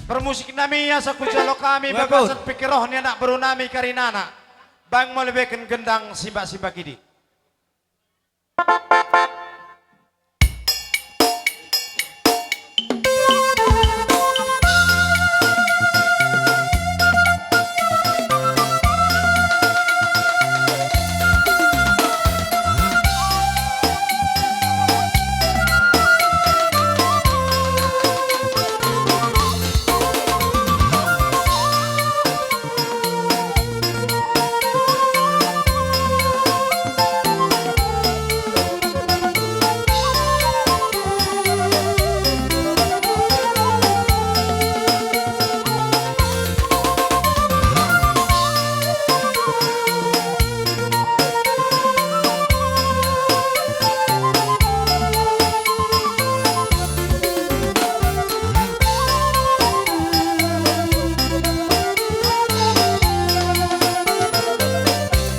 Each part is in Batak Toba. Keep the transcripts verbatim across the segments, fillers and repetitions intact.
Parmusik nami, asa hujalo hami bagasan pingkir roha ni anak boru nami karinana. Baen ma lehon gendang simbak-simbak i di.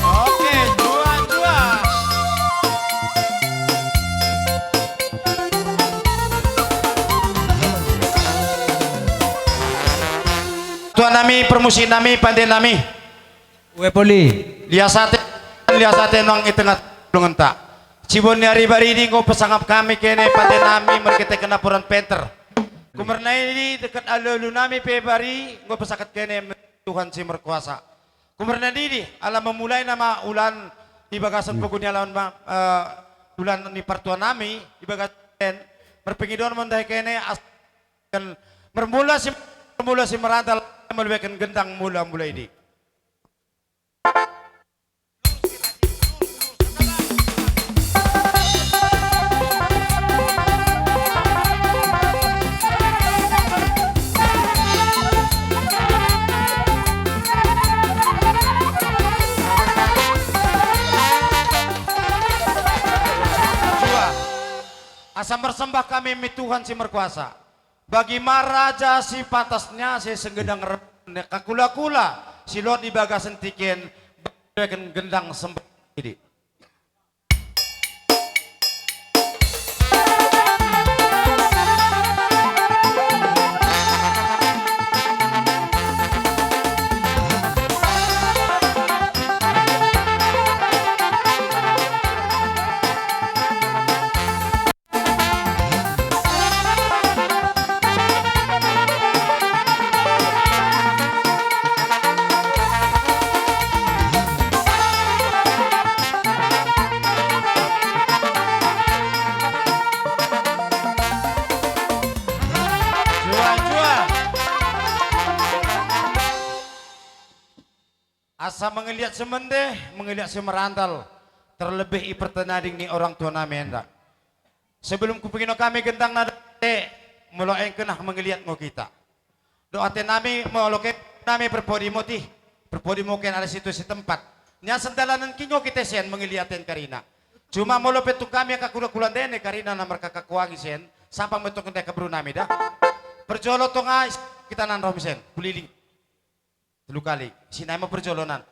Oke, dua, dua. Tua nami, parmusik nami, pande nami. Ue poli. Lias ate, lias ate nang i tengah bulunganta. Siboan ni ari baridi, nunga pasangap hami kene pande nami marhite kena poran penter. Kumarna i di dekat alu-alu nami pe bari, nunga pasangap kene Tuhan si merkuasa. Kumarna i di, ala memulai nama ulaan i bagasan pogu ni alaman ma, eh, ulaan ni partua nami i bagasan marpangidoan ma hami kene as-, kan marmula si, marmula si marandal, molo baen gendang mula-mula i di. Dua. Asa marsembah hami mi Tuhan si merkuasa. Bagi ma raja sipantasna, sai senggendang re-, ne kakula-kula, silot di bagasan tingki on, baen gendang sembah i di. Jual, jual. Asa mangaliat si mende, mangaliat si marandal, terlebih i partanading ni orang tua nami enda. Sebelum hupangihon hami gendang na dohot ate, molo engke na mangaliat ma hita. Dohot ate nami, molo ke nami parpudi ma hita, parpudi ma hita ala situ setempat. Nian sandalanan hita mangaliat i karina. Cuma molo pe tung hami angka kula-kula ndene karina na markaka kuangi sian, sapa ma tung ndene boru nami da. Parjolo tonga hita na ro sian, kuliling. Tolu kali. Sina ma parjolo nan.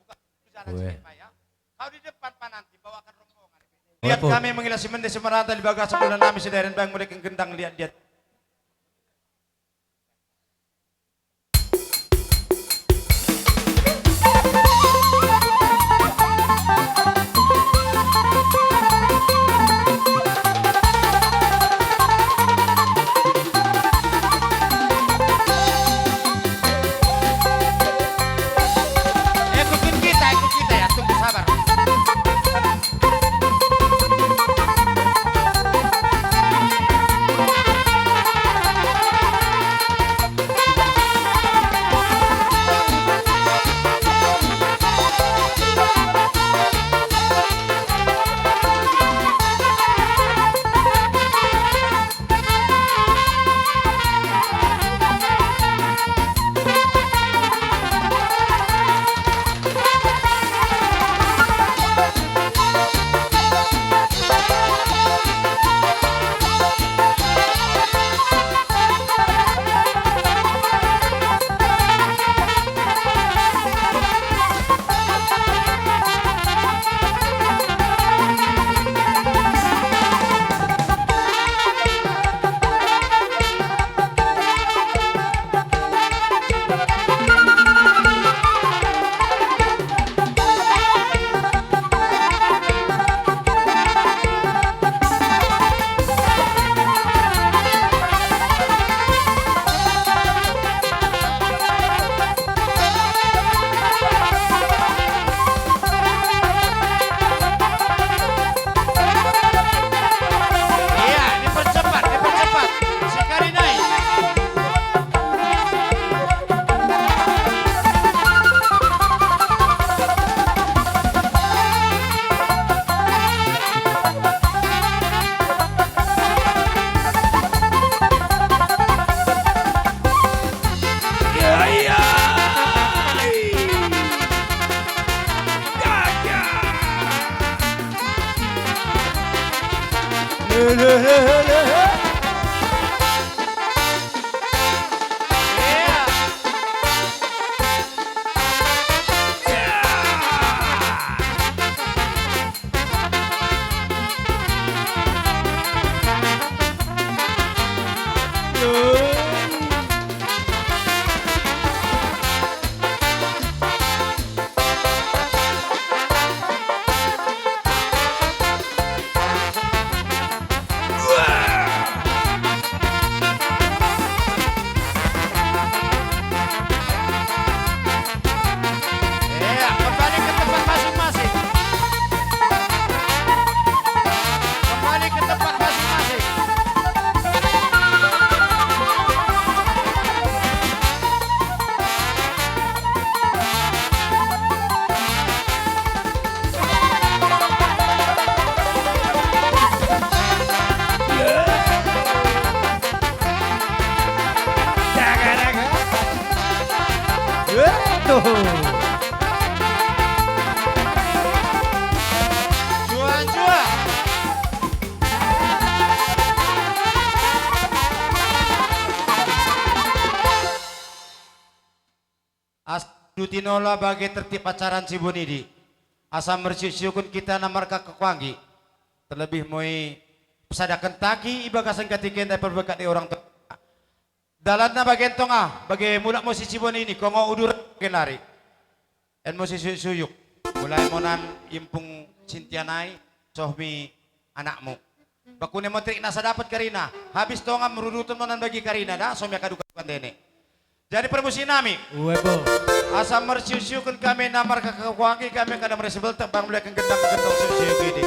Buka jalan. Weh. Sini, Pak, ya. Kau di depan, Pak, nanti bawakan rombongan. Lihat kami mangaliat si mende si marandal di bagasan ulaon nami sadari on, baen mangaliat gendang liat-liat. Ikutin kita, ikut kita ya, tunggu sabar. Iya, kembali ke tempat masing-masing. Kembali ke tempat masing-masing. Asa dutinola bage tertib acara ni si Bonidi. Asa marsiusiukon hita na markakanggi. Terlebih moi pasadakan taki i bagasan katika enda parbekak di orang tua. Dalanna bagen tonga, bage mulak mo si Bonidi, kongo udur genari. En mo si suyuk-suyuk. Mulai mo nan impung sintianai, sohmi anakmu. Bakune mo trik nasa dapat karina. Habis tonga meruduton mo nan bagi karina da, sohmi angka duka pandene. Jadi permusi nami. Ue bo. Asa marsiusiukon hami na markakanggi hami kada merasa beltak bang mulai kan gendang gendong siusiuk ini.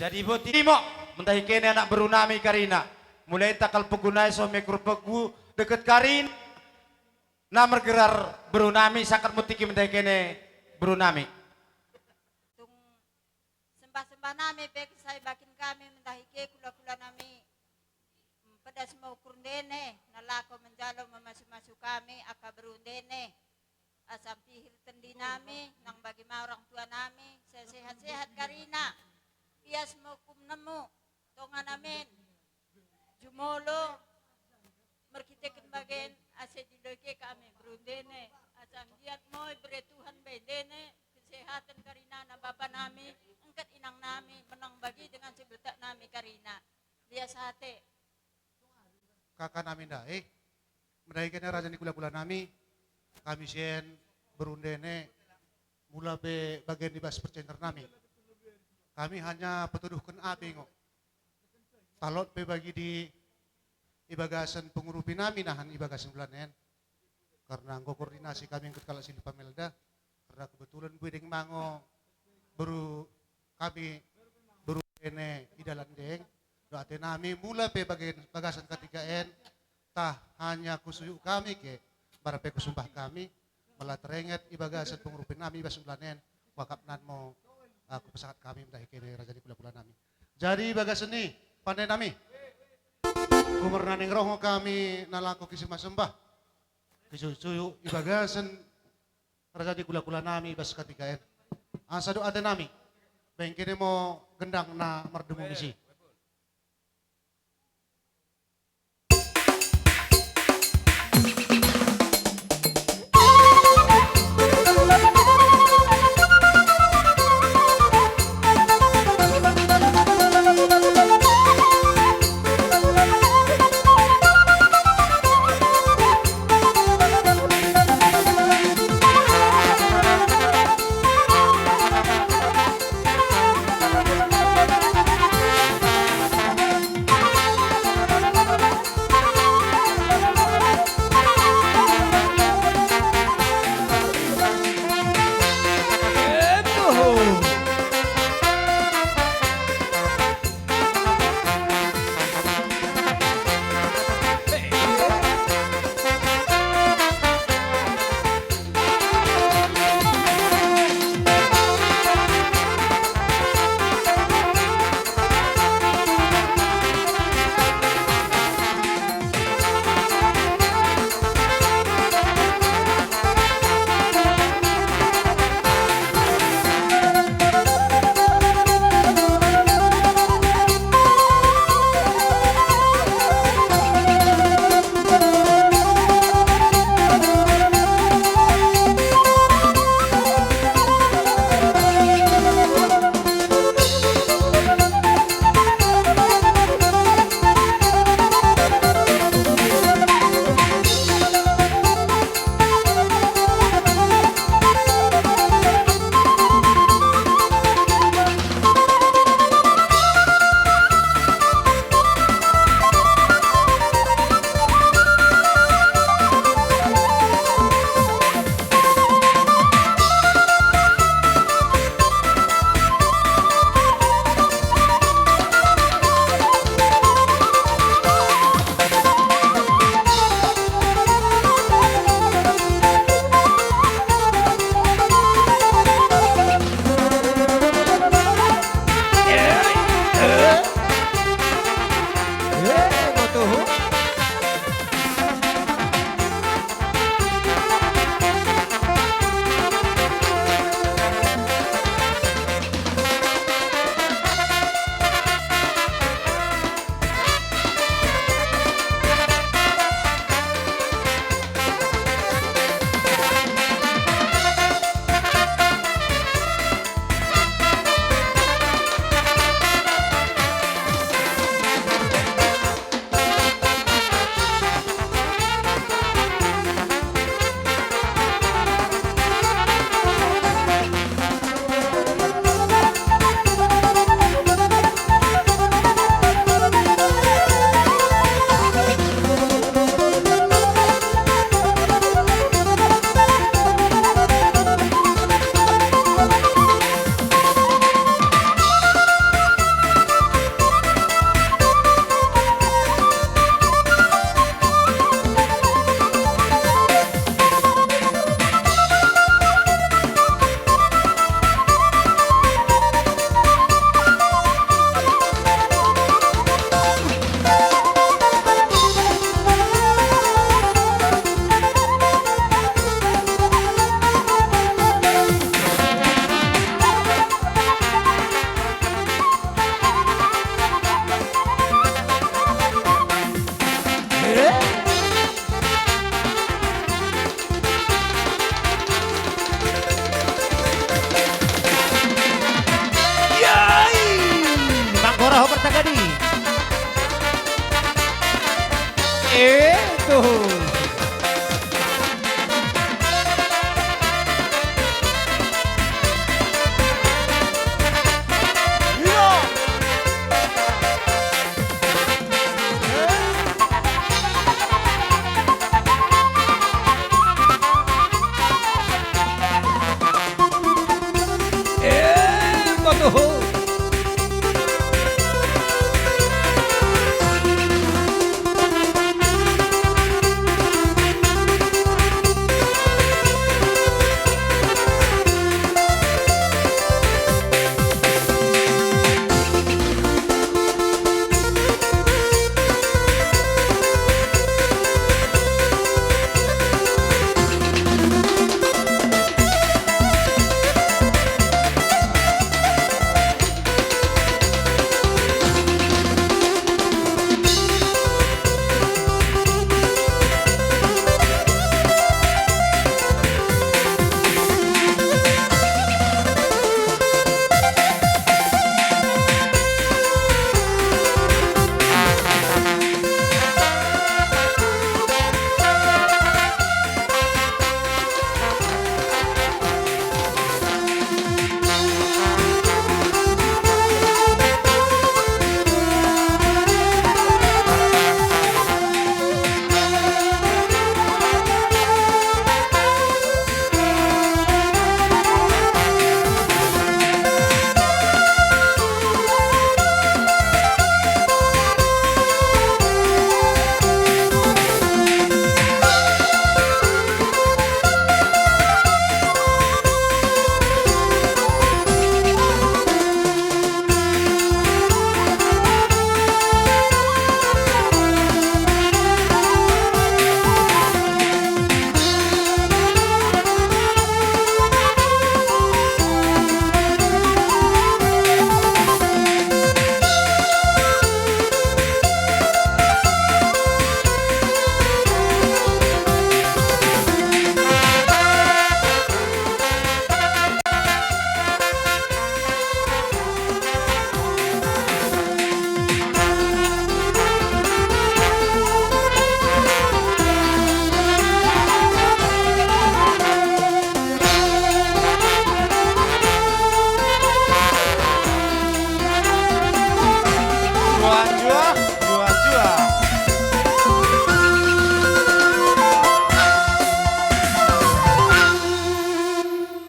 Jadi boti mo, mendahi kene anak beru nami karina. Mulai tanggal penggunai so mekur penggu deket karina. Na mergerar beru nami sangkat mutiki mendahi kene beru nami. Tung sembah-sembah nami pe sai bakin kami mendahi ke kula-kula nami. Pedas ma ukur ndene, na laho menjalo memasu-masu kami, angka beru ndene. Asa pihil tendi nami, nang bagi ma orang tua nami, sehat-sehat karina. Ias ma ukur nemu, tonga namen. Jumolo, merkiteken bagen, ase diloi ke kami beru ndene. Asa giat moi bere Tuhan be ndene, kesehatan karina na bapa nami, engket inang nami, menang bagi dengan sebetak nami karina. Lias hate. Kaka nami ndai, mendahi kene raja ni kula-kula nami, kami sian beru ndene, mula pe bagen di bas percenter nami. Kami hanya patuduhken ape ngo. Talot pe bagi di ibagasan pengurupi nami nahan ibagasan bulan en. Karena anggo koordinasi kami angkat kalak sili pamelda. Karena kebetulan buedeng mango beru kami beru ndene i dalan deng. Doa te nami mula pe bagasan katiga en. Tah hanya kusuyuk kami ke. Bara pe kusumpah kami. Mala teringet ibagasan pengurupi nami ibas bulan en. Wakap nan mo aku pesahat kami mendahi kene raja ni kula-kula nami. Jadi ibagasan ni pande nami. Gumarna ning roho kami na laho kisima sembah. Kisuyuk-suyuk ibagasan raja ni kula-kula nami bas katiga en. Asa doa te nami. Bengkene mo gendang na mardumu misi.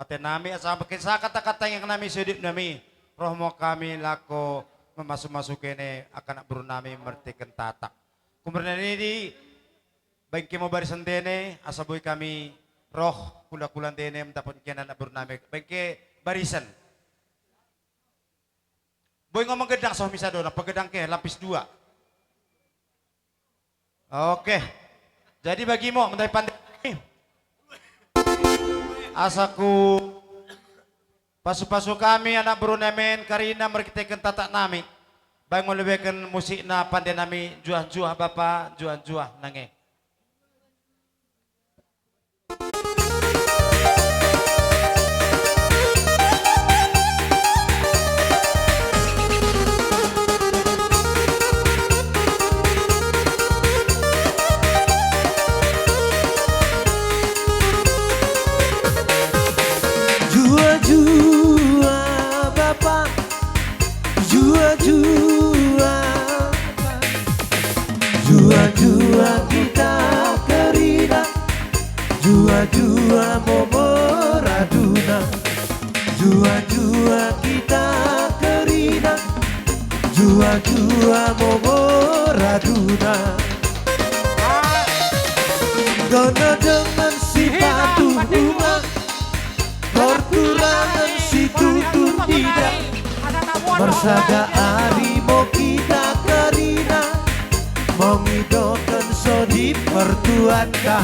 Te nami asa mangkin sa kata-kata yang nami sodip nami, roh ma hami laho mamasu-masu kene angka anak boru nami marhitehon tatak. Kumarnani di bangke ma barisan dene, asa boi hami roh kula-kula dene mendapatkan anak boru nami bangke barisan. Boi ngomong gedang so misa do na pagedang ke lapis dua. Oke. Jadi bagimo mentai pande. Asa ku pasu-pasu hami anak boru nami karina marhitehon tatak nami. Baen molo beken musikna pande nami juah-juah bapa juah-juah nange. Jua-jua bapa, jua-jua, jua-jua kita karina, jua-jua momo raduna, jua-jua kita karina, jua-jua momo raduna. Dona dengan sipatu bunga, torturangan situtu tidak. Marsada ari mo kita karina, mangidohon sodip partuanta.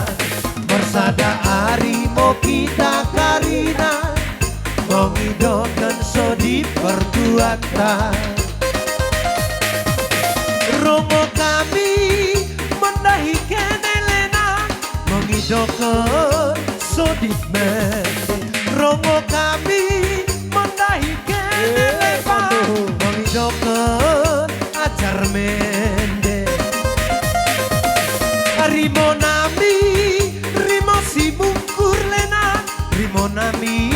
Marsada ari mo kita karina, mangidohon sodip partuanta. Rongo hami mandahi kene lena, mangidohon sodip mende. Rongo hami mandahi kene lena, mangidohon ajar mende. Rimo nami, rimo Sibungkur lena, rimo nami,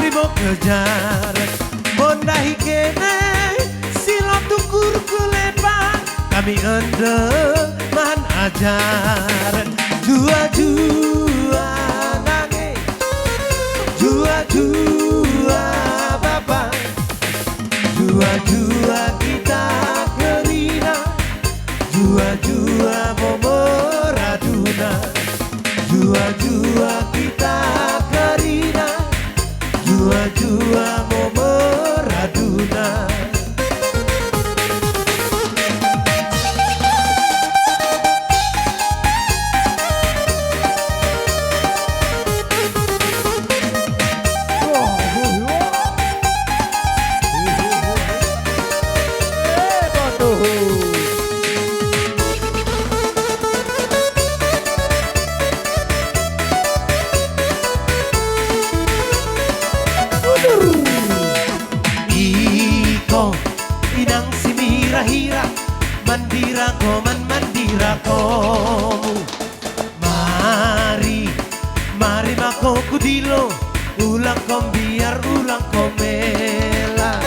rimo Kejar. Mandahi kene silo tukur kulepa, hami ende mahan ajar. Jua-jua nange, jua-jua bapa, jua-jua kita karina, jua-jua momo raduna, jua-jua kita karina, jua-jua momo raduna. Iko inang si Mirahira, mandira ho man mandira ho mu. Mari, mari ma ho hudilo, ulang ho biar, ulang ho mela.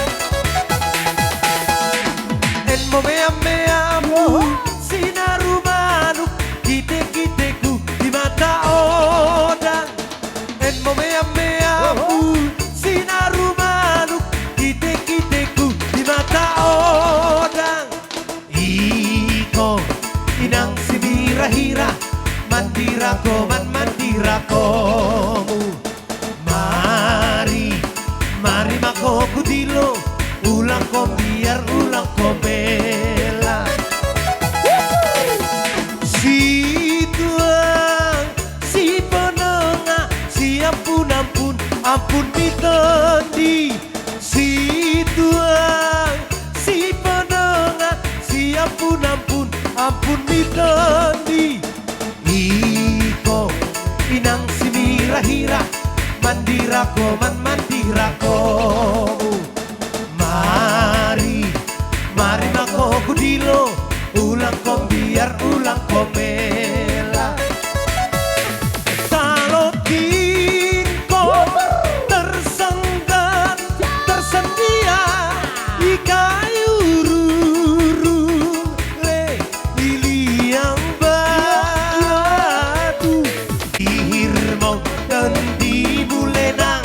En mo meam-meam, sinaru manuk, kite-kiteku di mata odang. En mo meam-meam, sinaru manuk, kite-kiteku di mata odang. Iko inang si Mirahira, mandira ho man mandira ho mu. Mari, mari ma ho hudilo, ulang ho biar, ulang ho mela. Situang, sipononga, siampun-ampun, ampun ni tondi. Situang, sipononga, siampun-ampun, ampun ni tondi. Iko inang si Mirahira, mandira ho man mandira ho mu. Mari, mari ma ho hudilo, ulang ho biar, ulang ho mela. Talongkingkon tersenggan tersendia i kayu ruru le i liang batu. Ihir ma tondimu lena,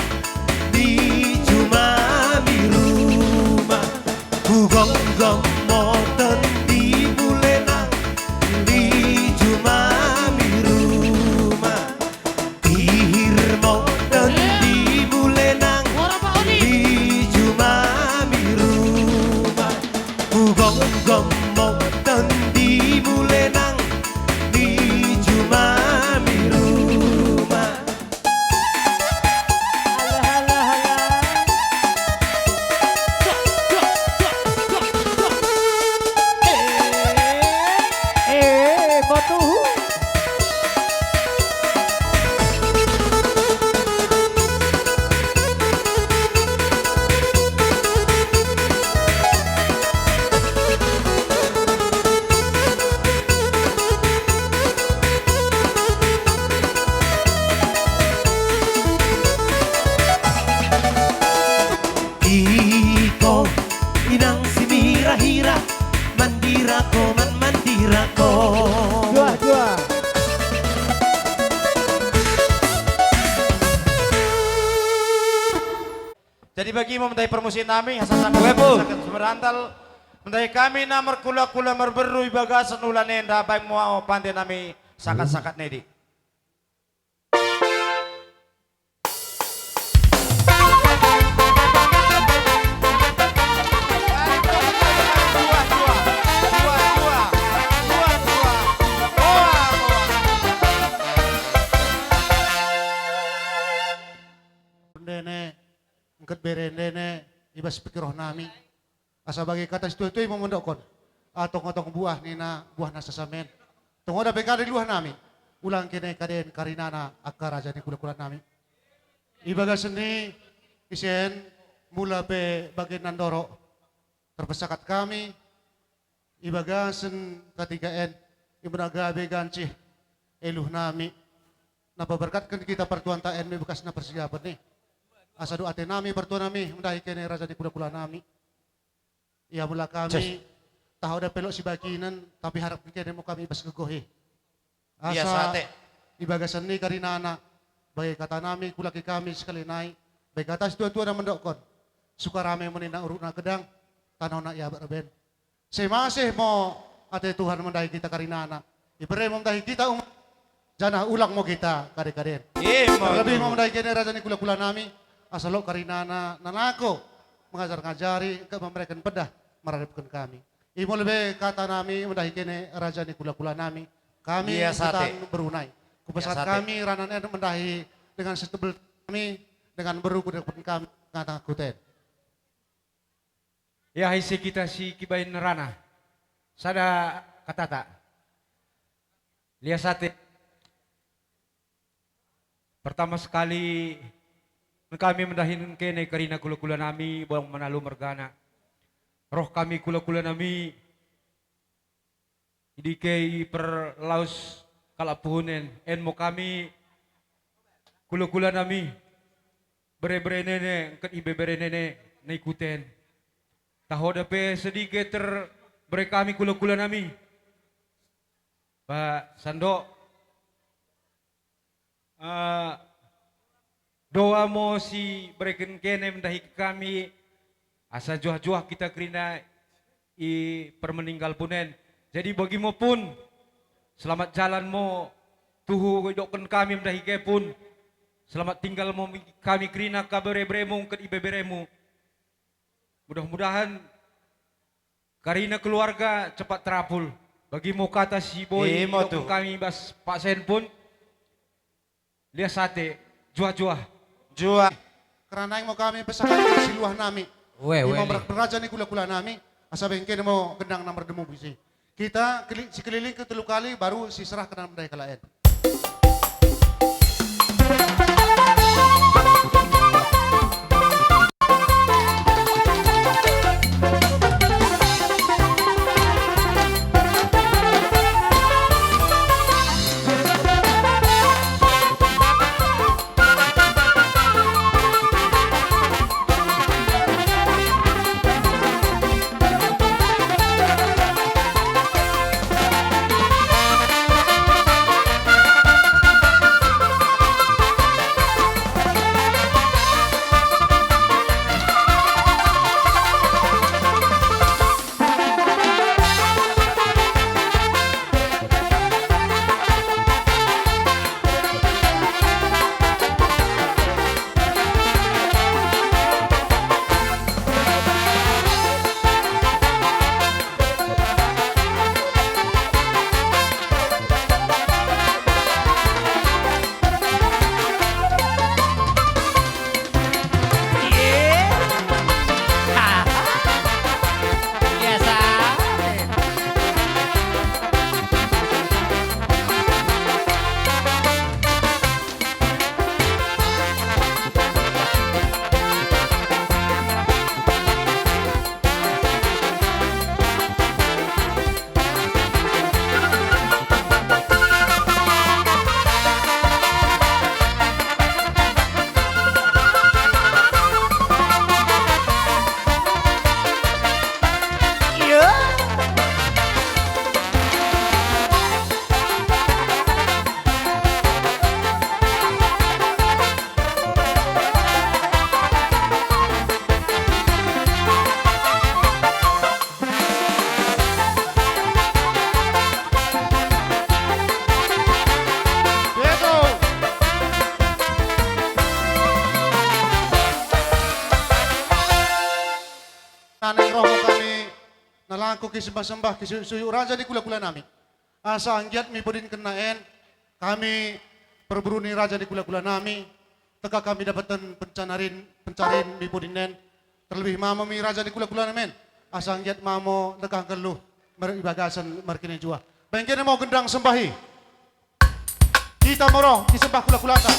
Jadi bagi ma mandahi parmusik nami, hasasangka Uepu. Sakat sumerantal, mandahi hami na marhulahula marberru di bagasan ulaon enda, baen ma pande nami sakat-sakat nedi. Ndene, engket bere ndene, ibas pingkir roha nami. Asa bagi hata situa-tua i ma mandokkon. Antong-antong buah ni na, buah na sasamen. Tong oda pe kade luah nami. Ulang kene kadeen karinana angka raja ni hula-hula nami. Di bagasan ni isen mula pe bagen nandorok. Terpesakat hami. Di bagasan katiga en. Di muna gabe gancih. Eluh nami. Na paberkathon hita partuanta en me bekas na parsiapan ni. Asa do ate nami partua nami. Mandahi kene raja ni hula-hula nami. Ia mula hami, taho da pelok sibakinan, tapi harap kene mo hami bas gegohi. Asa, di bagasan ni karinana, baen hata nami, hulahi hami sekali nai, baen hata situa-tua na mandokkon, suka rame ma ninna uruk na gedang, tano na ia berben. Semaseh mo ate Tuhan mandahi hita karinana. Ibere ma mandahi hita umat. Janah ulang ma hita kade-kadeen. Terlebih ma mandahi kene raja ni hula-hula nami. Asa loas karinana na nanggo mangajar-ngajari, engka mamereng peda, maradophon hami. I ma lebe hata nami mandahi kene raja ni hula-hula nami. Hami ketan berunai. Kupasahat hami ranan en mandahi dengan setebel kami, dengan berru kudophon hami tengah-tengah huta en. Ia ise hita si kibaen rana. Sada hatata. Lias ate. Pertama sekali, kami mandahi kene karinana hula-hula nami, bolang Manalu margana. Roh kami hula-hula nami, i dike i perlaos halak Puhun en, en mo hami hula-hula nami, bere-bere nene, engket i bebere nene, na ikut en. Taho da pe sedike ter bere hami hula-hula nami. Ba, sandok. Eh, doa ma sibereken kene mandahi hami, asa juah-juah hita kerina i parmeninggal Puhun en. Jadi bagi ma Puhun, selamat jalan ma tuhu idokkon hami mandahi ke Puhun. Selamat tinggal ma hami kerina angka bere-beremu, angka ibeberemu. Mudah-mudahan karina keluarga cepat terapul. Bagi ma hata si boi, ima tu, idokkon hami bas pasen Puhun. Lias ate, juah-juah. Juah. Karena naeng ma hami pasahat siluah nami. Ue, ue. Ima raja ni hula-hula nami, asa baen kene ma gendang na mardomu bisi. Hita keli-, sikeliling ke tolu kali, baru siserahkan mandahi halak en. Naeng ro ma hami na laho sembah-sembah, suyuk-suyuk raja ni hula-hula nami. Asa anggiat mipodingkon na en, hami parburu ni raja ni hula-hula nami, tongka hami dapothon pencarian, pencarian mipoding na en, terlebih mamo mi raja ni hula-hula nami en, asa anggiat mamo denggan ngolu, mar-, di bagasan marhite jua. Baen kene ma gendang sembah i. Hita ma ro, disembah hula-hulanta.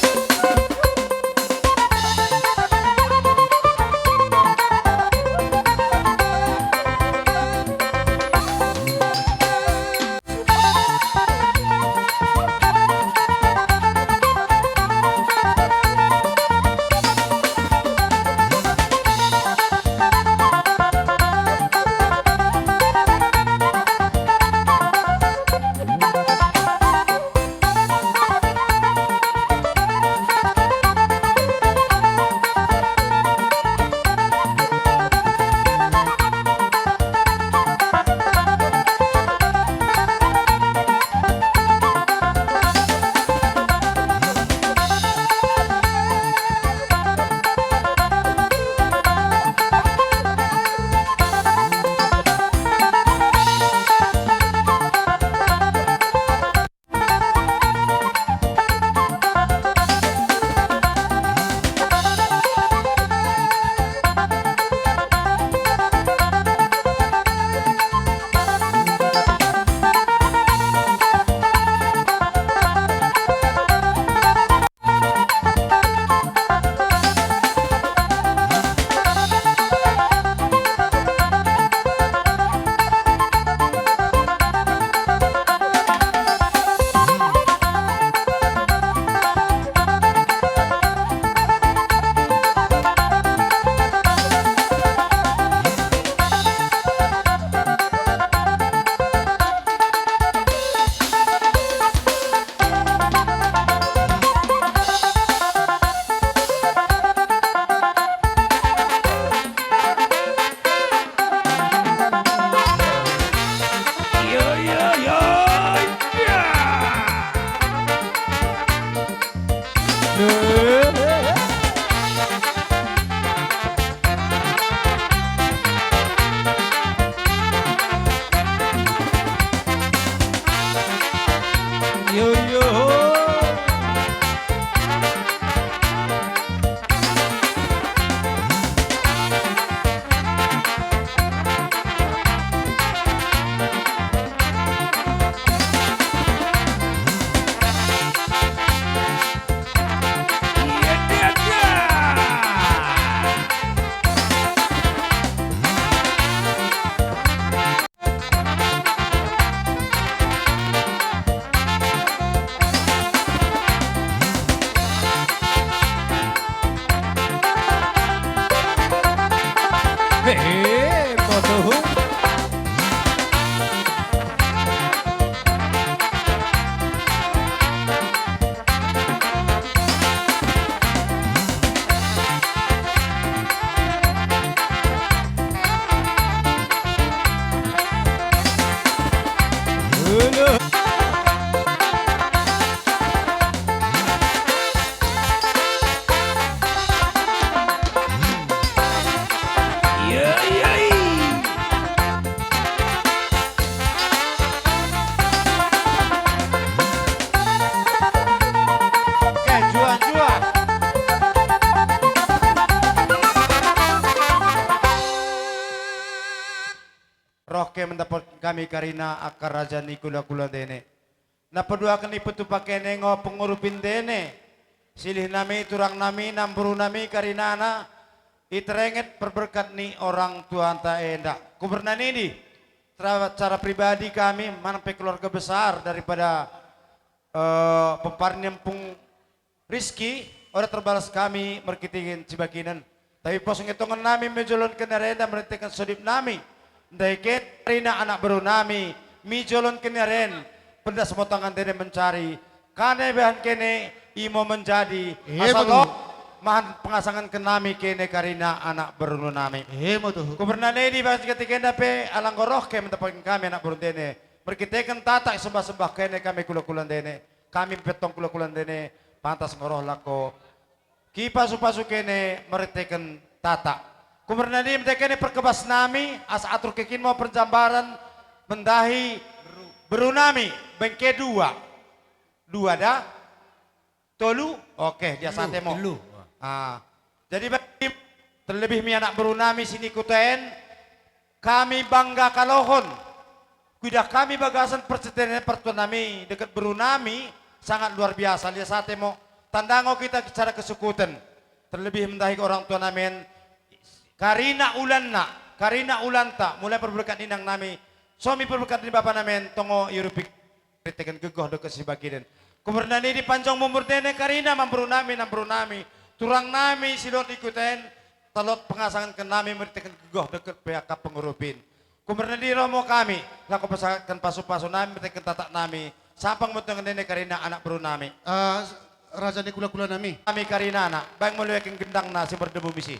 Roh ke mandapot hami karina angka raja ni hula-hula ndene. Na paduahon ni patupa kene ngo pengurupin ndene. Silih nami, tulang nami, namboru nami, karinana, i terenget perberkat ni orang tuanta enda. Kuberna nidi, tra-, cara pribadi kami, manang pe keluarga besar daripada, eh, pomparan ni Ompung Rizky, ora terbalas kami marhitehon sibakinan. Tapi pos ngetongon nami mijolon kenarenda merenteken sodip nami. Ndai ke karina anak boru nami, mijolon kenaren, pendas mo tangan ndene mencari. Kane bahan kene, imo menjadi. Iya, asal betul. Lo, mahan pengasangan ke nami kene karina anak boru nami. Iya, betul. Kuberna nidi bahan ketikenda pe, alanggo roh ke mendapatin kami anak boru ndene. Merkiteken tata sembah-sembah kene kami hula-hula ndene. Kami pe tong hula-hula ndene, pantas ma roh lako. Ki pasu-pasu kene merenteken tata. Kumernadi mentekeni perkebas nami, asa atur kekin mau perjambaran mendahi beru nami, bengke dua. Dua da? Tolu? Oke, dia sate mo. Tolu. Ah. Jadi bagi terlebih mi anak beru nami sini kuten, kami bangga kalohon. Kuidah kami bagasan persetenan partua nami, deket beru nami, sangat luar biasa. Lihat sate mo, tandango kita secara kesukuten. Terlebih mendahi orang tua nami, karina ulanna, karina ulanta, mulai perberkat inang nami, somi perberkat ni bapa nami, tongo iurupik. Riteken gegoh dohot sibagidan. Kumernadi di panjang umur dene karina mamboru nami, namboru nami, turang nami, sidot ikuten, talot pengasangan ke nami, meriteken gegoh dohot pihak pengurupin. Kumernadi romo kami, laku pasahatken pasu-pasu nami, meriteken tatak nami, sampang muteng dene karina anak boru nami. Ah, raja ni kula-kula nami. Nami karina anak, baeng molo yakin gendang nasi berdebu misi.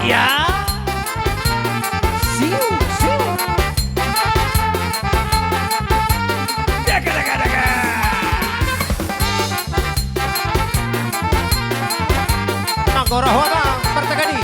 Ya. Siu, siu. Daga, daga, daga. Manggora huata, partagadi.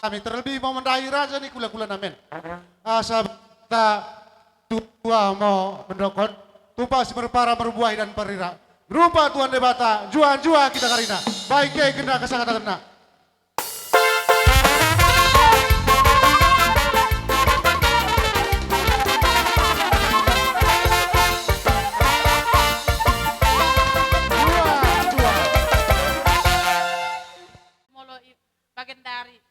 Nami terlebih mau mendahi raja ni kula-kula nami. Asa ta tua mau mendokon tupa si merpara merbuah dan perira. Rupa Tuhan Debata, jua-jua kita karina. Baik ke kena kesangatan kena. Molo i-, bagendari.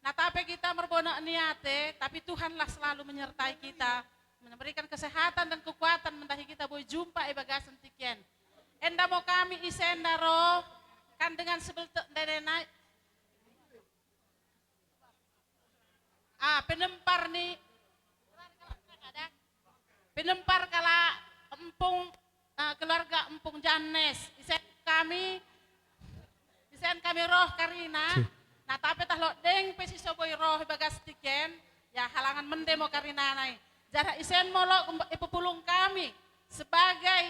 Na tape kita marbona ni ate, tapi Tuhanlah selalu menyertai kita, memberikan kesehatan dan kekuatan mendahi kita boi jumpa i bagasan tingki an. Enda mo kami ise enda ro, kan dengan sebeltek ndene nai. Ah, penempar ni, penempar kalak Empung, eh, keluarga Empung Jannes. Ise kami, ise kami ro karina. Nah, tapi tahe lodeng pe si so boi ro bagas tiken, ya halangan mende mo karina nai. Jadi ise mo lo ipupulung kami sebagai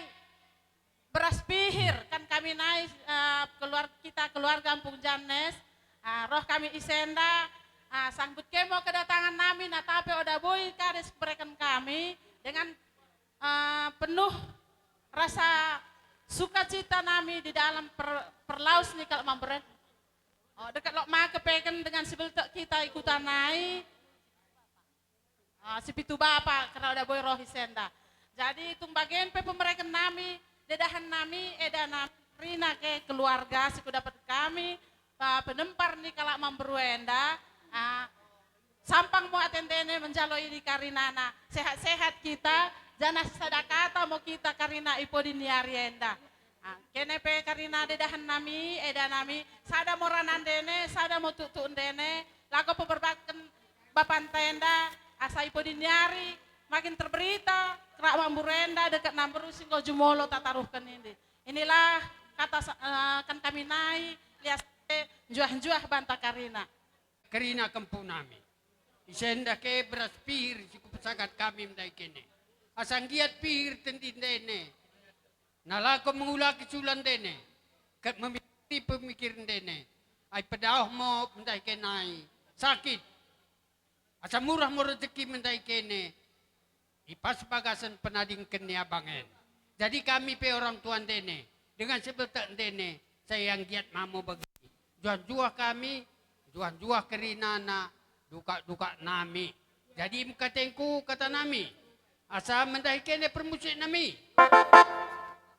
beras pihir, kan kami nai, eh, keluar-, kita keluarga Empung Jannes, ah, roh kami ise enda, ah, sambut ke mo kedatangan nami, na tape oda boi kades kebereken kami dengan, eh, penuh rasa sukacita nami di dalam per-, perlaus ni kalak Mamburuenda. Oh, dekat lok ma kepeken dengan sebeltek kita ikutan nai. Ah, si pitu bapa, karena oda boi roh ise enda. Jadi, tung bagen pe pemereken nami, dedahan nami, eda nami, rina ke keluarga, si hudapot kami, pa-, penempar ni kalak Mamburuenda, ah, sampang mo atendene menjalo i di karinana, sehat-sehat kita, janah sada kata mo kita karina i pudi ni ari enda. Ah, kene pe karina dedahan nami, eda nami, sada mo ranandene, sada mo tuktukndene, laho pemberbakan bapanta enda, asa i pudi ni ari, makin terberita, kalak Mamburuenda, dekat Namboru, singgo jumolo tataruhkan i. Inilah kata sa-, eh, kan kami nai, lias juah-juah banta karina. Karina kempu nami. Ise enda ke beras pihir si hupasahat kami mendahi kene. Asa anggiat pihir tendindene. Na laho mengulaki sulandene. Ket memikiri pemikirndene. Ai padaoh mo mendahi kene nai sakit. Asa murah mo rezeki mendahi kene. Ipas bagasan penadingken ni abang en. Jadi kami pe orang tuandene, dengan sebeltekndene, sai anggiat ma mo bagi. Juah-juah kami, juah-juah karinana, dukak-dukak nami. Jadi katengku kata nami, asa mendahi kene permusik nami.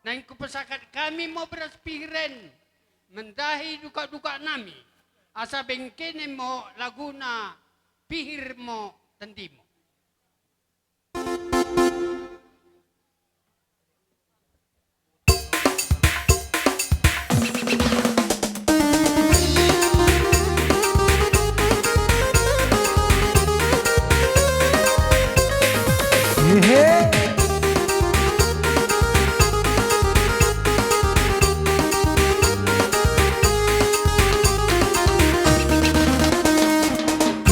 Naeng hupasahat kami mo beras pihir en, mendahi dukak-dukak nami. Asa bengkene mo laguna pihir mo tendimu.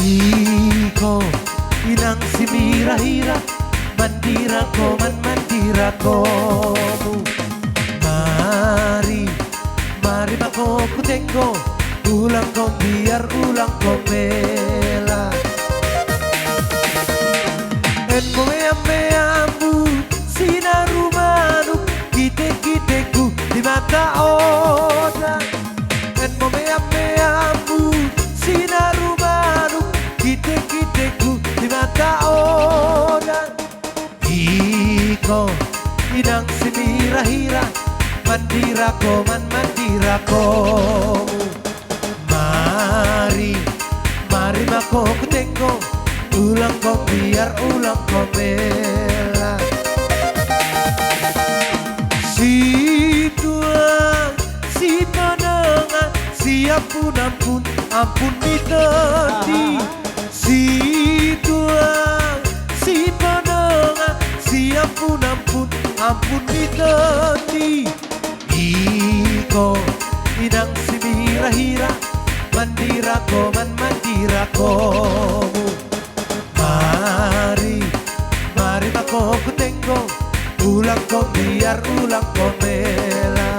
Iko inang si mirahira, mandirak ho man mandirak ho mu. Mari, mari ma ho hutenggo, ulang ho biar ulang ho mela. En mo meam-meammu, sinaru manuk, kitek-kitekku di mata oda. En mo meam-meammu, sinaru manuk, kitek-kitekku di mata oda. Iko inang si mirahira, mandirak ho man mandirak ho mu. Mari, mari ma ho hutenggo, ulang ho biar ulang ho mela. Situang, sipanonga, siampun-ampun, ampun ni tondi. Situang, sipanonga, siampun-ampun, ampun ni tondi. Iko inang si mirahira, mandirak ho man mandirak ho mu. Mari, mari ma ho hutenggo, ulang ho biar ulang ho mela.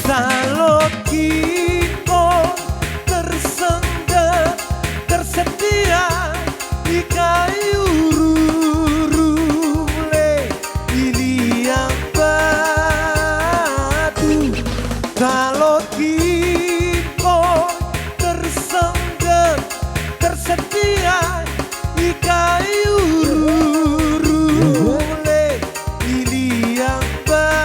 Talongkin ho tersangga, tersedia di kayu rurung le di liang batu. Talongkin ho tersangga, tersedia di kayu rurung le di liang batu.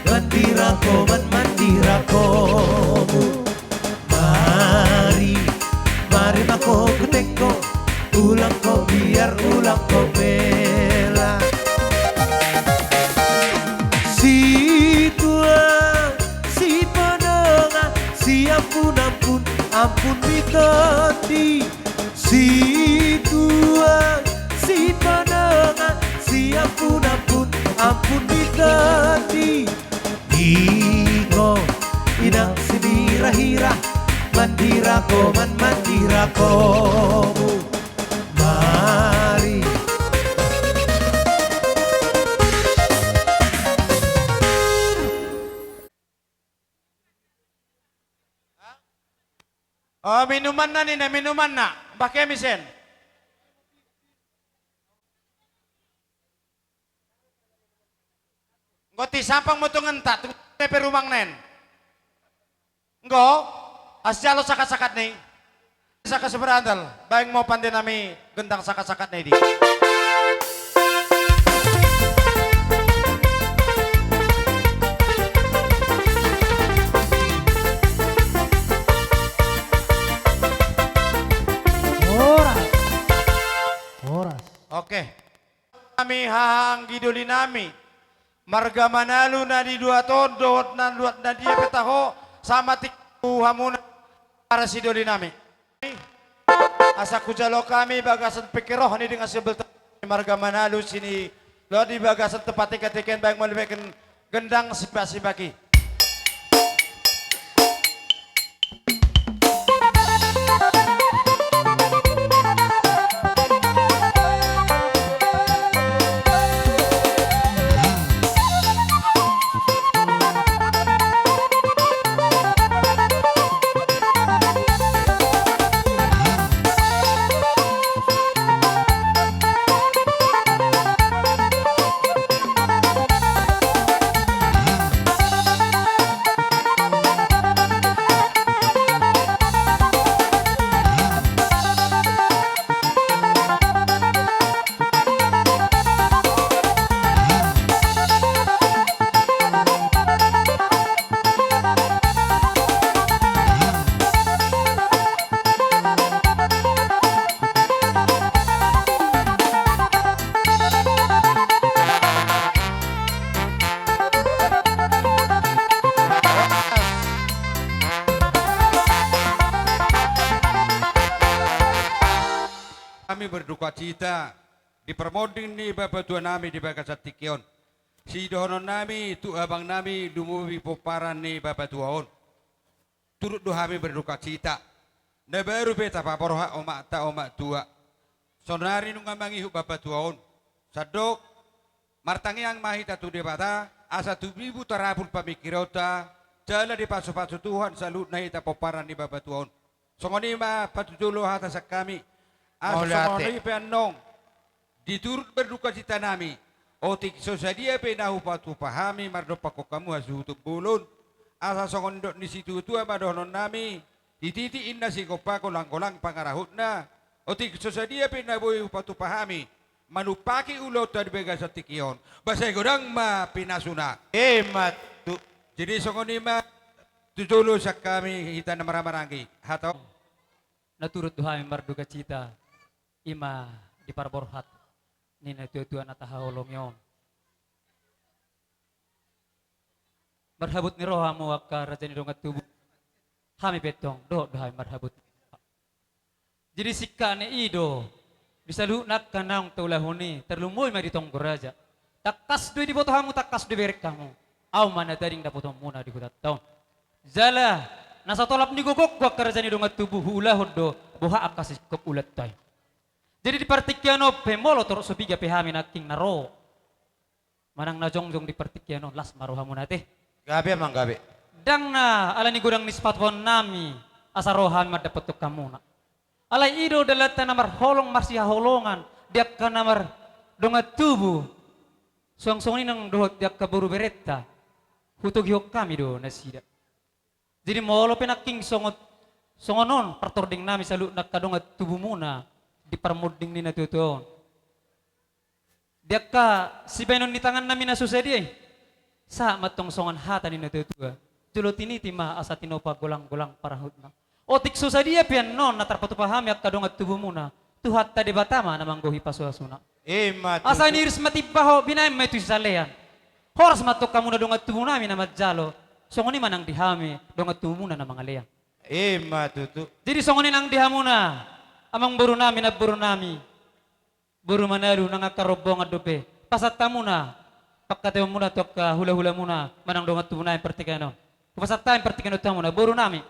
Mandira ko man, mandira ko mu. Mari, mari ma ho, goteng ho, ulang ho biar, ulang ho mela. Situang, sipanonga, siampun-ampun, ampun ni tondi. Situang, sipanonga, siampun-ampun, ampun ni tondi. Ningo inang sinirahira, mandira ko man, mandira ko mu. Mari. O, minumanna ninna, minumanna. Bah Kemisen. Enggo tisampang motongenta, tung pe rumang nen. Enggo, asa jalo sakat-sakat ni. Saka seberandal, baen ma pande nami gendang sakat-sakat ni di. Horas. Horas. Oke. Nami haha anggi doli nami. Marga Manalu na di dua ton dohot na luat na dia pe taho sama tik tu hamuna para si doli nami. Asa hujalo hami bagasan pingkir roha ni dengan sebel marga Manalu sini. Lo di bagasan tempat tiga tiga baik mau lebihkan gendang sibak-sibaki. Hami berduka cita di parmonding ni bapatua nami di bagasan tingki on. Sidohonon nami tu abang nami lumobi pomparan ni bapatua on. Turut do hami berduka cita. Na baru pe tapaborhat omakta omak tua. Sonari nunga mangihut bapatua on. Sandok, martangiang ma hita tu Debata, asa tumibu tarapul pamingkironta, jala dipasupasu Tuhan saluhutna hita pomparan ni bapatua on. Songon i ma patujolo hata sian hami. Asa songon i pe annon, di turut berduka cita nami, otik so sadia pe na hupatupa hami mardompakkon hamu hasuhuton bolon. Asa songon dok ni situatua ma dohonon nami, titi inna sigompa, golang-golang pangarahutna. Otik so sadia pe na boi hupatupa hami manumpaki ulaonta di bagasan tingki on, ba sai godang ma pinasuna. Emma tutu. Jadi songon i ma tu jolo sian hami hita na marhahamaranggi. Hata on. Na turut do hami marduka cita, i ma di parborhat ni natuatua na tahaholongi on. Marhabot ni roha hamu angka raja ni dongan tubu. Hami pe antong dohot do hami marhabot ni roha. Jadi singkatna i do, di saluhutna angka naung taulahon i, tarlumobi ma di tonggo raja. Tangkas do i diboto hamu, tangkas do i bereng hamu. Ahu ma na tading dapotonmuna di hutanta on. Jala na so tolap ni gogongku angka raja ni dongan tubu, huulahon do boha angka singkop ulaonta i. Jadi di partingkian on pe molo torop so piga pe hami nangkin na ro manang na jongjong di partingkian on, las ma rohamuna ate. Gabe amang, gabe. Ndang na ala ni godang ni sipatupaon nami asa ro hami mandapothon hamuna. Alai i do dalanta na marholong marsihaholongan di angka na mardongan tubu. Suang songon i nang dohot di angka boru berenta, hutogihon hami do nasida. Jadi molo pe nangkin songon, songon on partording nami saluhutna angka dongan tubumuna di parmonding ni natuatua on. Di angka sibahenon ni tangan nami na so sadia i, Sahat ma antong songon hata ni natuatua: Jolo tiniti ma asa tinopa golanggolang parahutna. Otik so sadia pe annon na tarpatupa hami angka dongan tubumuna, Tuhanta Debata ma na manggohi pasupasuna. Ima tutu. Asa niiris ma timba ho, binahen ma i tu sisalean. Horas ma antong hamuna dongan tubunami na manjalo, songon i ma nang di hami dongan tubumuna na mangalean. Ima tutu. Jadi songon i nang di hamuna, amangborunami, namborunami, boru Manado nang angka rombongan dope, pasahat hamuna pangkataionmuna tu angka hulahulamuna manang dongan tubunami partingkian on. Hupasahat hami partingkian on tu hamuna, borunami.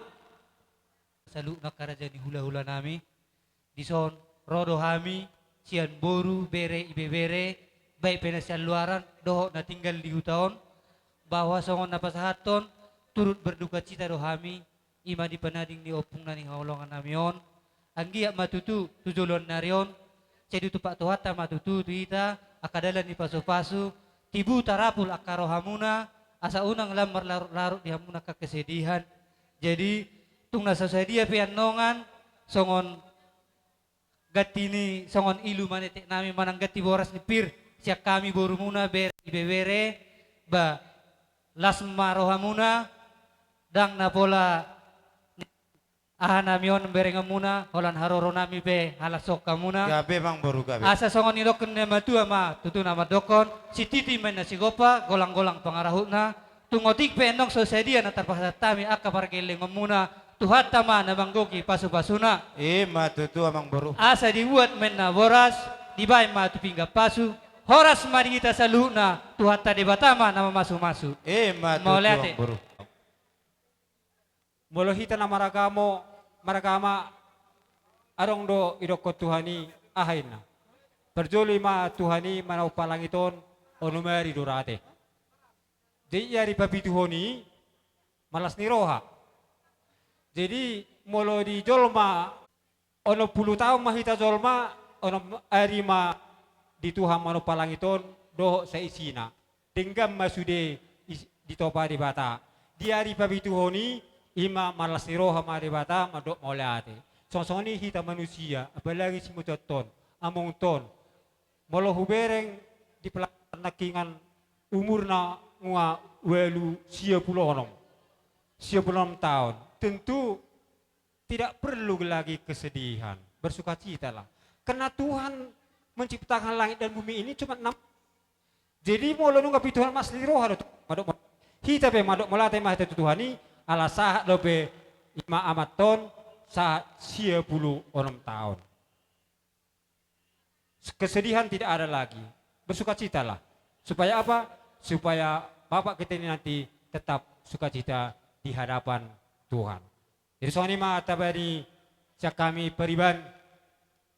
Saluhutna angka raja ni hulahulanami, dison ro do hami sian boru, bere, ibebere, baik pe na sian luaran dohot na tinggal di huta on, bahwa songon na pasahathon, turut berdukacita do hami, ima di panading ni ompungna ni haholongannami on. Anggiat ma tutu tu joloan ni ari on, sai ditumpak Tuhanta ma tutu tu hita angka dalan ni pasupasu, tibu tarapul angka rohamuna, asa unang lam marlarutlarut di hamuna angka kesedihan. Jadi tung na so sadia pe annongan, songon ganti ni, songon ilu maneteknami manang ganti boras ni pir sian hami borumuna, bere, ibebere, ba las ma rohamuna, ndang na pola ahanami on berengonmuna, holan haroronami pe halas on hamuna. Gabe, amangboru, gabe. Asa songon nidok ni na matua ma tutu na mandokkon: Sititi ma inna sigompa, golanggolang pangarahutna. Tung otik pe annon so sadia na tarpasahat hami angka pargellengonmuna, Tuhanta ma na manggohi pasupasuna. Ima tutu, amangboru. Asa dibuat ma inna boras, dibahen ma tu pinggan pasu, horas ma di hita saluhutna, Tuhanta Debata ma na mamasumasu. Ima tutu, amangboru. Molo hita na maragama, maragama, adong do idokkon Tuhan i, aha inna? Parjolo ma Tuhan i manompa langit on, onom ari do rate. Jadi di ari papituhon i ma las ni roha. Jadi molo di jolma, onom pulu taon ma hita jolma, onom ari ma di Tuhan manompa langit on dohot saisina. Denggan ma sude is-, ditopa Debata. Di ari papituhon i, ima ma las ni roha ma Debata, mandok mauliate. Songon-songon i hita manusia, apalagi simutuatta on, amongta on. Molo hubereng di pelajaran nangkiningan, umurna nunga ualu sia pulu onom, sia pulu onom taon, tentu tidak perlu lagi kesedihan, bersukacitalah. Karena Tuhan menciptakan langit dan bumi ini cuma enam. Jadi molo nunga pitu on, las ni roha do tu, mandok mauliate. Hita pe mandok mauliate ma hita tu Tuhan i, ala sahat dope ima amanta on sahat sia pulu onom taon. Kesedihan tidak ada lagi. Bersukacitalah. Supaya apa? Supaya bapak kita ini nanti tetap sukacita di hadapan Tuhan. Jadi songon i ma taba ni sian hami pariban,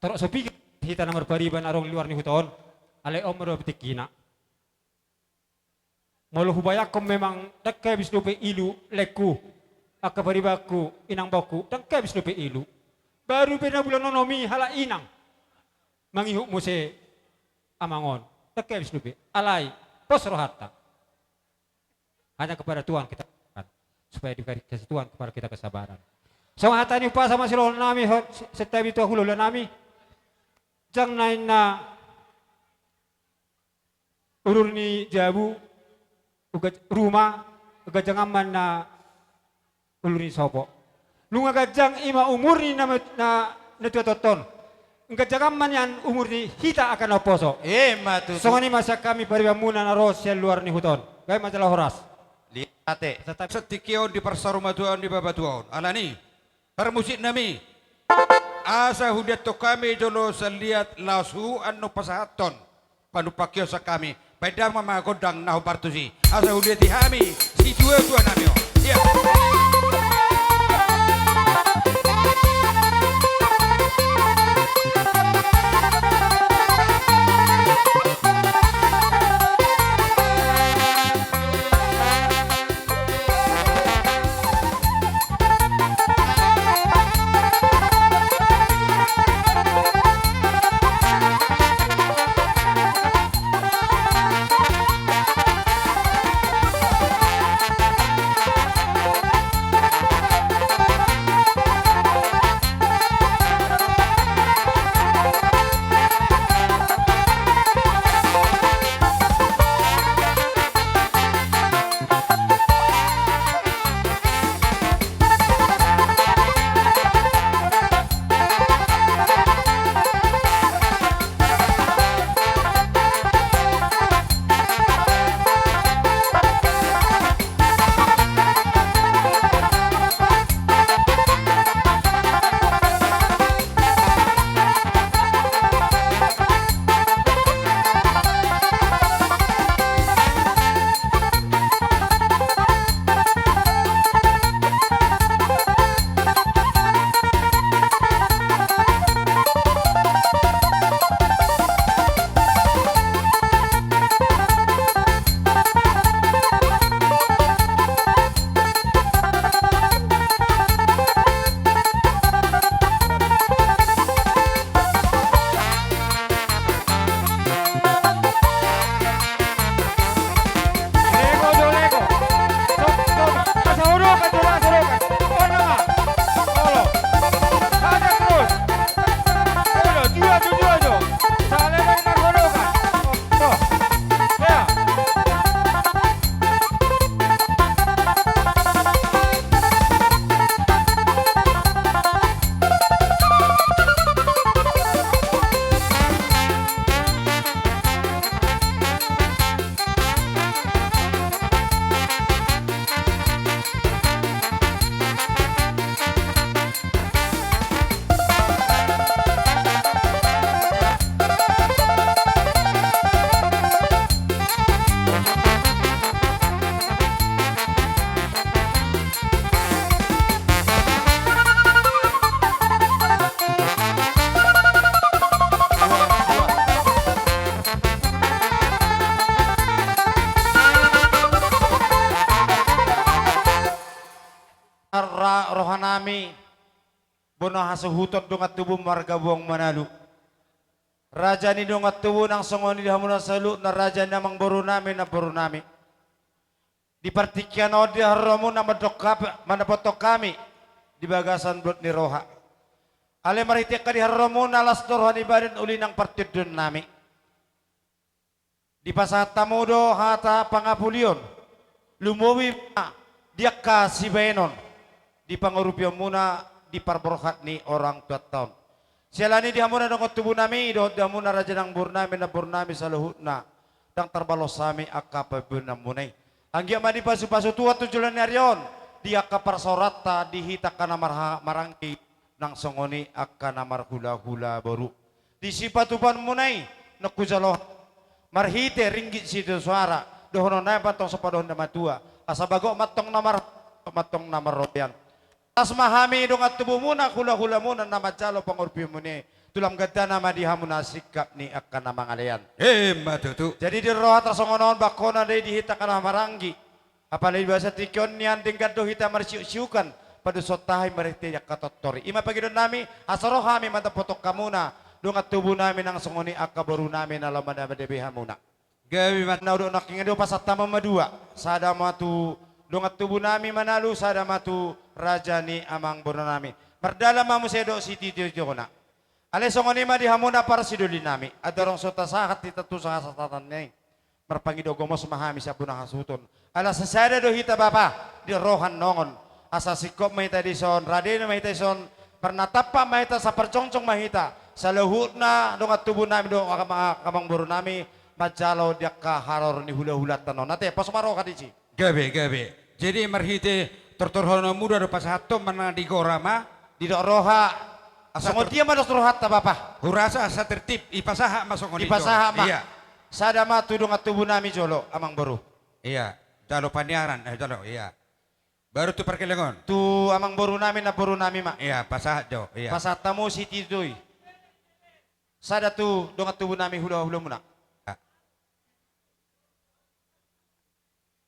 torop so piga hita na marpariban adong di luar ni huta on, alai on ma dope tingkina. Molo hubayangkon memang ndang habis dope ilu, laengku, angka paribanku, inangboru, ndang habis dope ilu. Baru pe na bulan onom i halak inang mangihut muse amang on. Ndang habis dope. Alai pos rohanta. Hanya kepada Tuhan kita, supaya dikasih Tuhan kepada kita kesabaran. Songon hata ni umpasa ma sidohononnami, santabi tu hulahulanami. Jang na inna udur ni jabu, uga-, ruma, ganjang ma inna udur ni sopo. Nunga ganjang ima umur ni na, na, natuatuatta on, ganjang ma nian umur ni hita angka na umposo. Ima tutu. Songon i ma sian hami paribanmuna na ro sian luar ni huta on. Gabe ma jala horas. Liate. Santabi. Saonari on di parsaurmatuaon ni bapatuaon. Alani. Parmusiknami, asa hudiathon hami jolo saliat laos annon pasahathon panumpahion sian hami. Baen damang ma gondang na hombar tusi, asa hudiati hami situatuanami on. Ia. ra-, rohanami, bona hasuhuton dongan tubu marga Buang Manalu. Raja ni dongan tubu nang songon i di hamuna saluhutna, raja ni amangborunami, namborunami. Di partingkian on di haroromuna mandok hap-, mandapothon hami di bagasan bulat ni roha. Alai marhite angka di haroromuna las do roha ni badan uli nang partondionnami. Dipasahat hamu do hata pangapulion, lumobi ma di angka sibahenon di pangurupionmuna di parborhat ni orang tuanta on. Siala ni di hamuna dongan tubunami, dohot di hamuna raja nang borunami, namborunami saluhutna, ndang tarbalos hami angka pambahenanmuna i. Anggiat ma dipasupasu Tuhan tu joloan ni ari on di angka parsaoranta, di hita angka na marha-, maranggi, nang songon i angka na marhulahula boru. Di sipatupaonmuna i, nunga hujalo marhite ringgit sitio soara, dohononnami ma antong so padohon ni na matua, asa bagot ma antong na mar-, ma antong na marrobean. Las ma hami dongan tubumuna, hulahulamuna na manjalo pangurupionmuna i, tulang gandana ma di hamuna singkap ni angka na mangalean. Emma tutu. Jadi di roha tarsongon on, bangkona do i di hita angka na maranggi. Apalagi di bagasan tingki on nian denggan do hita marsiuksiukan, paduson tahi marhite angka tortor i. I ma pangidoannami, asa ro hami mandapothon hamuna dongan tubunami nang songon i angka borunami na laho mande-, mandabe hamuna. Gabe ma. Na hudok nangkin i do, pasahat hamu ma dua. Sada ma tu dongan tubunami Manalu, sada ma tu raja ni amangborunami. Mardalan ma muse dohot sititiotitiona. Alai songon i ma di hamuna parsidolinami. Andorang so tasahat hita tu hasahatan i, marpangido gomos ma hami sian bona hasuhuton. Ala sisada do hita bapa di roha nongon. Asa singkop ma hita dison, rade ma hita dison, marnatampak ma hita, saparjongjong ma hita. Saluhutna dongan tubunami dohot amang-, amangborunami manjalo di angka haroro ni hulahulanta on. Ate, pos ma roha disi. Gabe, gabe. Jadi marhite tortorhononmuna do pasahathon ma na di gora ma. Didok roha. Asa songon dia ma dos rohanta bapa? Hurasa asa tertib, dipasahat ma songon i. Dipasahat ma. Iya. Sada ma tu dongan tubunami jolo, amangboru. Iya. Jalo paniaran, eh, jalo, iya. Baru tu parkelengon. Tu amangborunami, namborunami ma. Iya, pasahat jo, iya. Pasahat hamu sitio i. Sada tu dongan tubunami, hulahulamuna. Iya.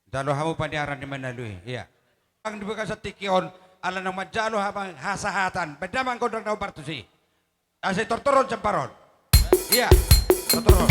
Jalo hamu paniaran ni Manalu i, iya. Nang di bagasan tingki on, ala na manjalo haba-, hasahatan, baen damang gondang na upartus i. Asa tortoron jambar on. Iya, tortoron.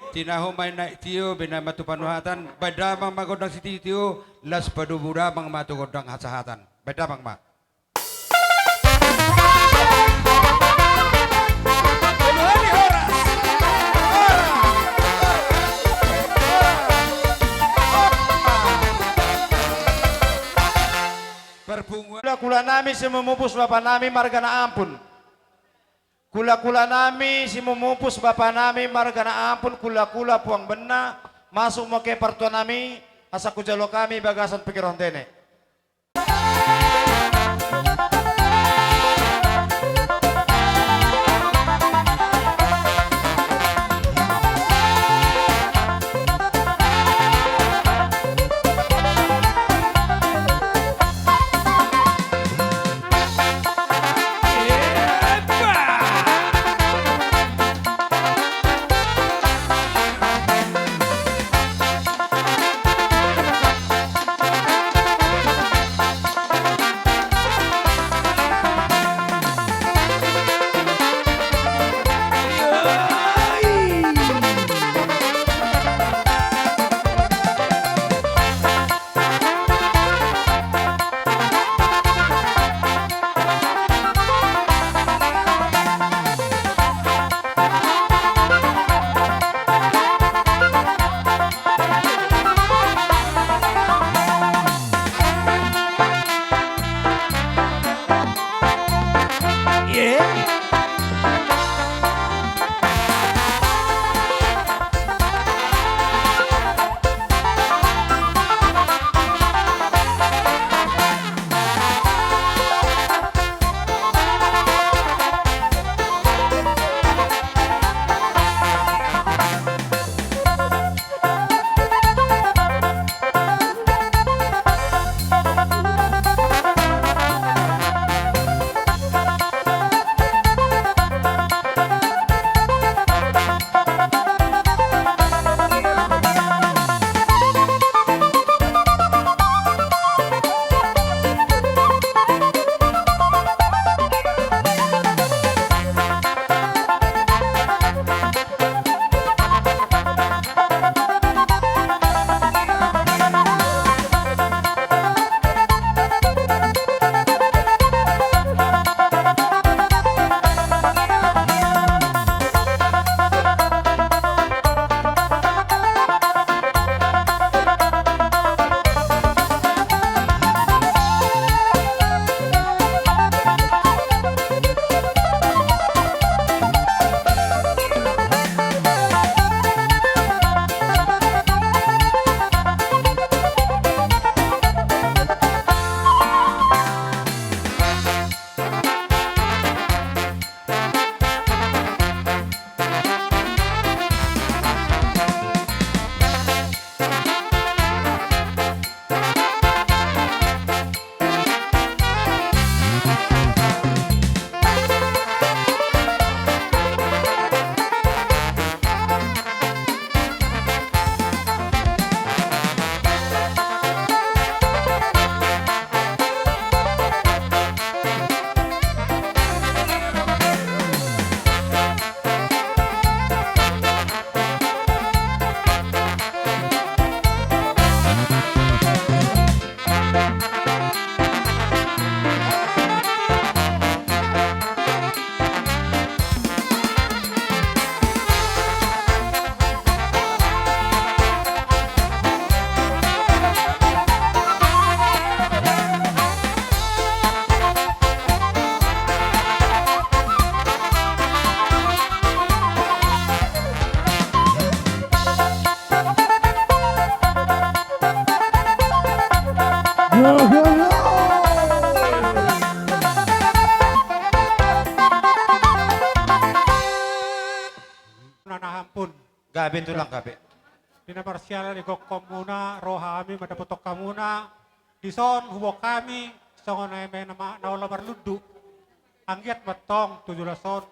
Tinahu ma i naik tio, baen ma tu panuhatan, baen damang ma gondang sitio, laos padomu damang ma tu gondang hasahatan. Baen damang ma. Kulakulanami Simamupus bapanami marga na Ampun. Kulakulanami Simamupus bapanami marga na Ampun, kulakula puang benna, masuk ma hamu partuanami, asa hujalo hami bagasan pingkiran tene. Gabe tulang, gabe. Di na marsiala di gokhonmuna ro hami mandapothon hamuna. Dison huboan hami songon eme na ma-, na olo marlundu. Anggiat ma antong tu joloan on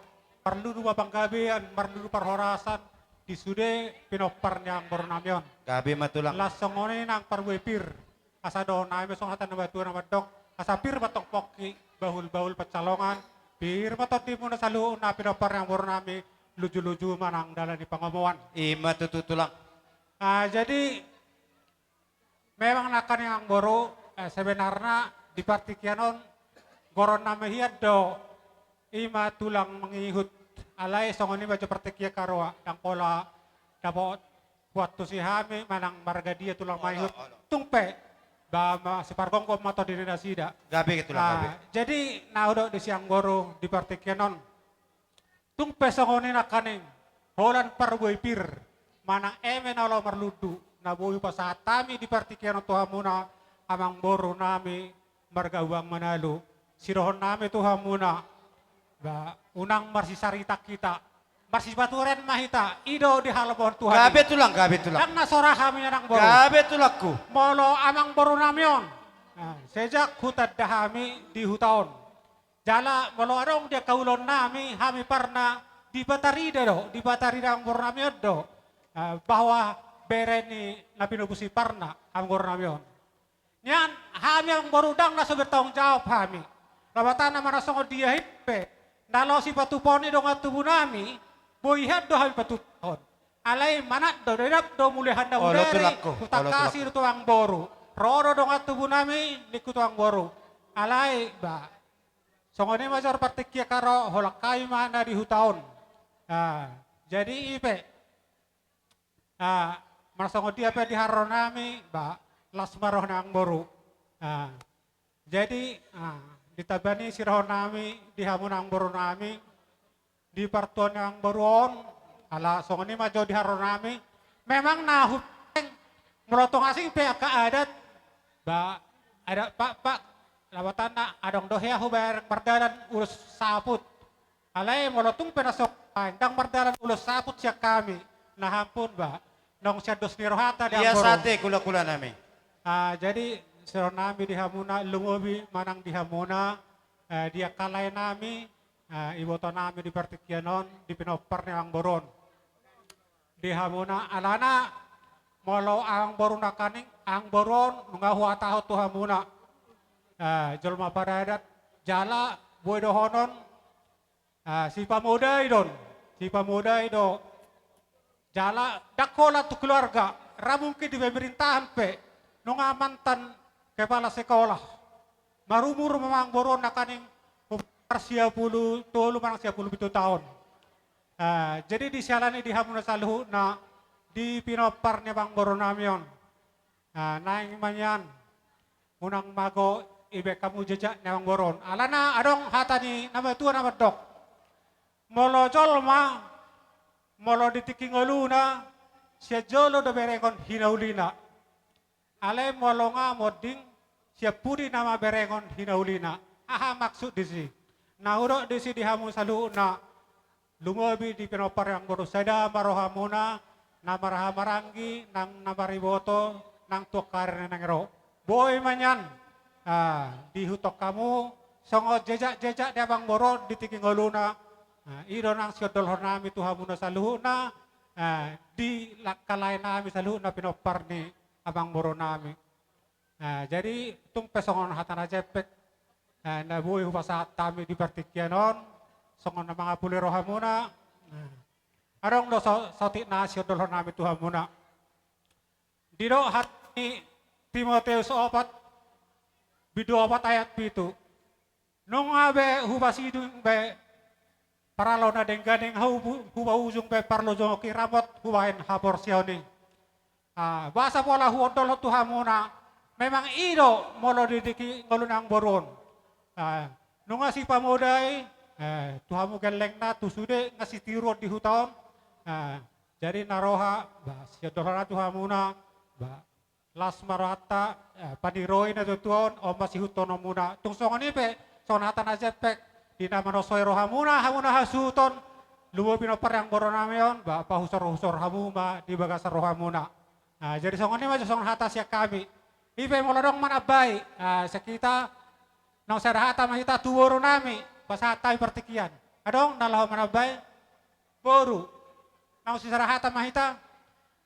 marlundu ma panggabean, marlundu parhorasan di sude pinompar ni amangboru nami on. Gabe ma tulang. Laos songon i nang parbue pir. Asa dohonon nami songon hata ni natuatua na mandok, asa pir ma antong pongki, bahulbahul pansalongan, pir ma tondimuna saluhutna pinompar ni amangboru nami, lujuluju ma nang dalan ni pangomoan. I ma tutu tulang. Ah, jadi memang nangkaning amangboru, eh, sebenarna di partingkian on goarna ma hian do, i ma tulang mangihut, alai songon i ma jo partingkian karoa, ndang pola dapot huantusi hami manang marga dia tulang mangihut. Olo, olo. Tung pe ba ma sipargonggo ma tondi ni nasida. Gabe tulang, ah, gabe. Jadi na hudok di si amangboru di partingkian on. Tung pe songon i nangkaning holan parbue pir manang eme na olo marlundu na boi hupasahat hami di partingkian on tu hamuna amangboru nami marga Huang Manalu. Sidohonon nami tu hamuna, ba unang marsisaritan hita, marsipatureon ma hita, i do di halomohon Tuhan. Gabe tulang, gabe tulang. Ndang na so ra hami amangboru. Gabe tulangku. Molo amangboru nami on, nah, sejak hutanda hami di huta on. Jala molo adong di angka ulaon nami, hami parna dipatarida do, dipatarida amangboru nami on do, eh, bahwa bere ni na pinobus i parna amangboru nami on. Nian hami amangboru ndang na so bertanggung jawab hami. Lapatanna manang songon dia hian pe na laos sipatupaon ni dongan tubu nami, boi hian do hami patupahon. Alai manat do, dedap do mule handa mudari, olo tulangku, olo tulangku. Hutangkasi do tu amangboru. Ro do dongan tubu nami, ningku tu amangboru. Alai ba songon i ma jo partingkian karoa, holan hami ma na di huta on. Ah, jadi i pe. Ah, manang songon dia pe di haroro nami, ba las ma roha ni amangboru. Ah, jadi, ah, ditamba ni siroha nami di hamuna amangboru nami, di partuaon ni amangboru on, ala songon i ma jo di haroro nami. Memang na hupeng, molo tung asing pe angka adat, ba adat Pakpak, lapatanna adong do hea hubereng mardalan ulos saput. Alai molo tung pe na so, ah, ndang mardalan ulos saput sian hami, na hampun ba naung sian dos ni rohanta di amangboru. Ia sate kulakula nami. Ah, jadi siroha nami di hamuna, lumobi manang di hamuna, eh, di angka lae nami, eh, iboto nami di partingkian on, di pinompar ni amangboru on. Di hamuna, alana molo amangboru nangkaning, amangboru on nunga huhatahon tu hamuna, eh, jolma paradat, jala boi dohonon, ah, sipamodai do on, sipamodai do. Jala ndang holan tu keluarga, ra mungkin di pemerintahan pe, nunga mantan kepala sekolah. Marumur ma amangboru on nangkaning umur sia pulu tolu manang sia pulu pitu taon. Ah, jadi disiala ni i di hamuna saluhutna, di pinompar ni amangboru nami on. Ah, naeng ma nian unang mago ibaen hamu jejak ni amangboru on. Alana adong hata ni na matua na mandok, molo jolma, molo di tingki ngoluna, sian jolo do berengon hinaulina. Alai molo nga monding, sian pudi nama berengon hinaulina. Aha maksud disi? Na hudok disi di hamu saluhutna, lumobi di pinompar ni amangboru, sada ma rohamuna, na marhahamaranggi nang na mariboto nang tu angka ari na naeng ro. Boi ma nian, ah, diihuthon hamu songon jejak-jejak ni amangboru on di tingki ngoluna. Ah, i do nang siondolhon nami tu hamuna saluhutna, ah, di angka lae nami saluhutna pinompar ni amangboru nami. Ah, jadi tung pe songon hata na jempek, ah, na boi hupasahat hami di partingkian on, songon na mangapuli rohamuna. Ah, adong do so-, saotik na siondolhon nami tu hamuna. Didok hata ni Timoteus opat, bindu opat ayat pitu. Nunga be hupasidung be paralo na denggan, nunga hu-, hupaujung be parlojongon kiramot hubahen haporseaon i. Ah, boasa pola huondolhon tu hamuna, memang i do molo di tingki ngolu ni amangboru on. Ah, nunga sipamodai, eh, tu hamu gellengna, tu sude nga sitiruon di huta on. Ah, jadi na roha, ba, siondolhon nami tu hamuna, ba, las ma rohanta, eh, paniroi na tuatua on, on ma siihuthononmuna. Tung songon i pe, songon hata na jempek, di na manosoi rohamuna, hamuna hasuhuton, Lumobi pinompar ni amangboru nami on, ba, pahusor-husor hamu ma di bagasan rohamuna. Ah, jadi songon i ma jo songon hata sian hami. I pe molo adong manambai, ah, sian hita, naung sada hata ma hita tu boru nami, pasahat hami partingkian. Adong na laho manambai, boru. Naung sisada hata ma hita.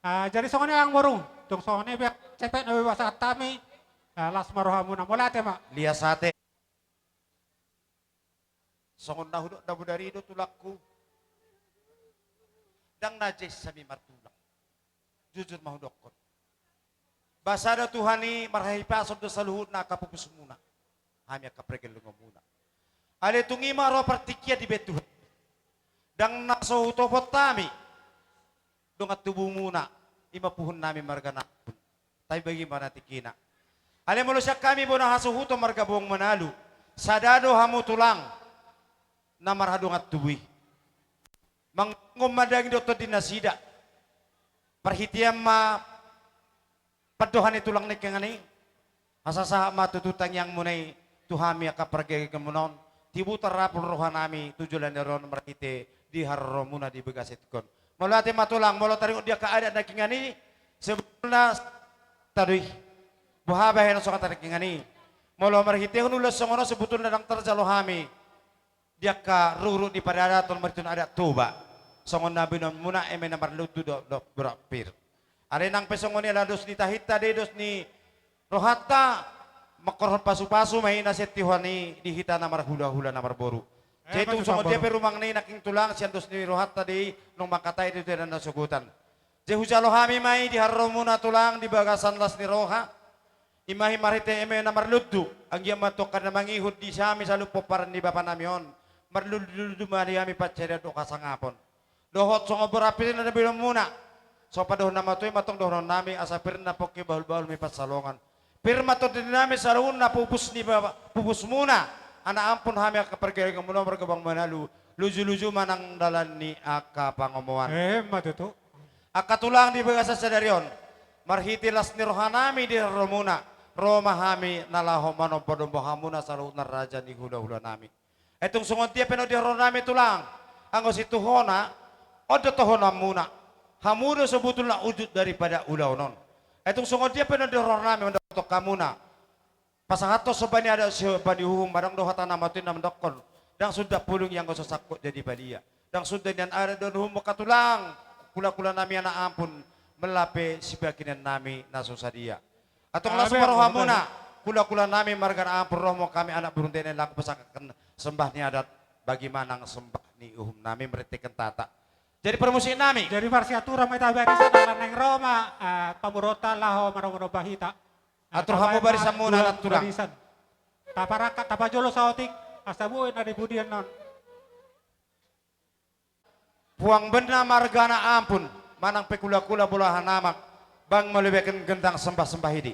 Ah, jadi songon i amangboru, dung songon i pe cepet na be pasahat hami. Ah, las ma rohamuna, mauliate ma. Lias ate. Songon na hudok na bodari do tulangku. Ndang na jes hami martulang. Jujur ma hudokkon. Ba sada Tuhan i, marhahipason do saluhutna angka pupusmuna. Hami angka pargellengonmuna. Alai tung i ma ro partingkian dibaen Tuhan. Ndang na so hutopot hami dongan tubumuna, i ma puhun nami marga Nampun. Tapi bagi ma na tingkina. Alai molo sian hami bona hasuhuton marga Boang Manalu, sada do hamu tulang na marhadongan tubu i. Manggohi ma daging dohot tondi nasida. Parhitean ma pandohan ni tulang nangkiningan i. Asa sahat ma tutu tangiangmuna i tu hami angka pargellengonmuna on. Tibu tarapul roha nami tu joloan ni ari on marhite di haroromuna di bagasan tingki on. Mauliate ma tulang, molo taringot di angka adat nangkiningan i, sebetulna tadok i. Boha bahenon songon hata nangkiningan i. Molo marhitehon ulaon songon on sebetulna ndang tarjalo hami di angka ruknuk ni paradaton marhitehon adat Toba. Songon na binoanmuna eme na marlundu dohot, dohot boru pir. Alai nang pe songon i ala dos ni tahinta do i, dos ni rohanta, mangkorhon pasupasu ma i na sian Tuhan i di hita na marhulahula na marboru. Eh, jadi tung songon dia pe rumang ni nangkin tulang sian dos ni rohanta do i naung mangkatai di hita na sogot an. Jadi hujalo hami ma i di haroromuna tulang di bagasan las ni roha. I ma i marhite eme na marlundu, anggiat ma tu angka na mangihut di hami saluhut pomparan ni bapa nami on, marlundu-lundu ma di hami pansarian dohot hasangapon. Dohot songon boru pir na binoanmuna. Songon pandohan na matua i ma tong dohonon nami, asa pir ma pongki, bahul-bahul ma i pansalongan. Pir ma tondi nami saluhutna pupus ni bapa, pupusmuna. Anak ampun hami angka pargellengonmuna marga Boang Manalu. Luju-luju ma nang dalan ni angka pangomoan. Eh, ma tutu. Angka tulang di bagasan sadari on, marhite las ni roha nami di haroromuna, ro ma hami na laho manomba-nomba hamuna saluhutna raja ni hula-hula nami. Ai tung songon dia pe na di haroro nami tulang, anggo situhona, on do tohonanmuna. Hamu do sebetulna ujung daripada ulaon on. Ai tung songon dia pe na di haroro nami mandapothon hamuna. Pasahathon somba ni adat somba ni uhum, adong do hata na matua i na mandokkon. Ndang sundat pulung i anggo so sangkot jadi badia. Ndang sundat nian adat dohot uhum angka tulang. Kula-kula nami anak ampun, mela pe sibaginan nami na so sadia. Antong las ma rohamuna. Kula-kula nami marga anak ampun, ro ma hami anak burung dene laku pasahathon somba ni adat. Bagi ma nang somba ni uhum nami marhitehon tata. Jadi parmusik nami. Jadi marsiatur ma hita barisan ala naeng ro ma, eh, pamoruonta laho manomba-nomba hita. Atur hamu barisanmuna, anak tulang. Taparangkat, tapajolo saotik, asa boi na di pudian on. Puang Benda marga anak ampun, manang pe kula-kula bolahan amak, bang molo ibaen gendang sembah-sembah i di.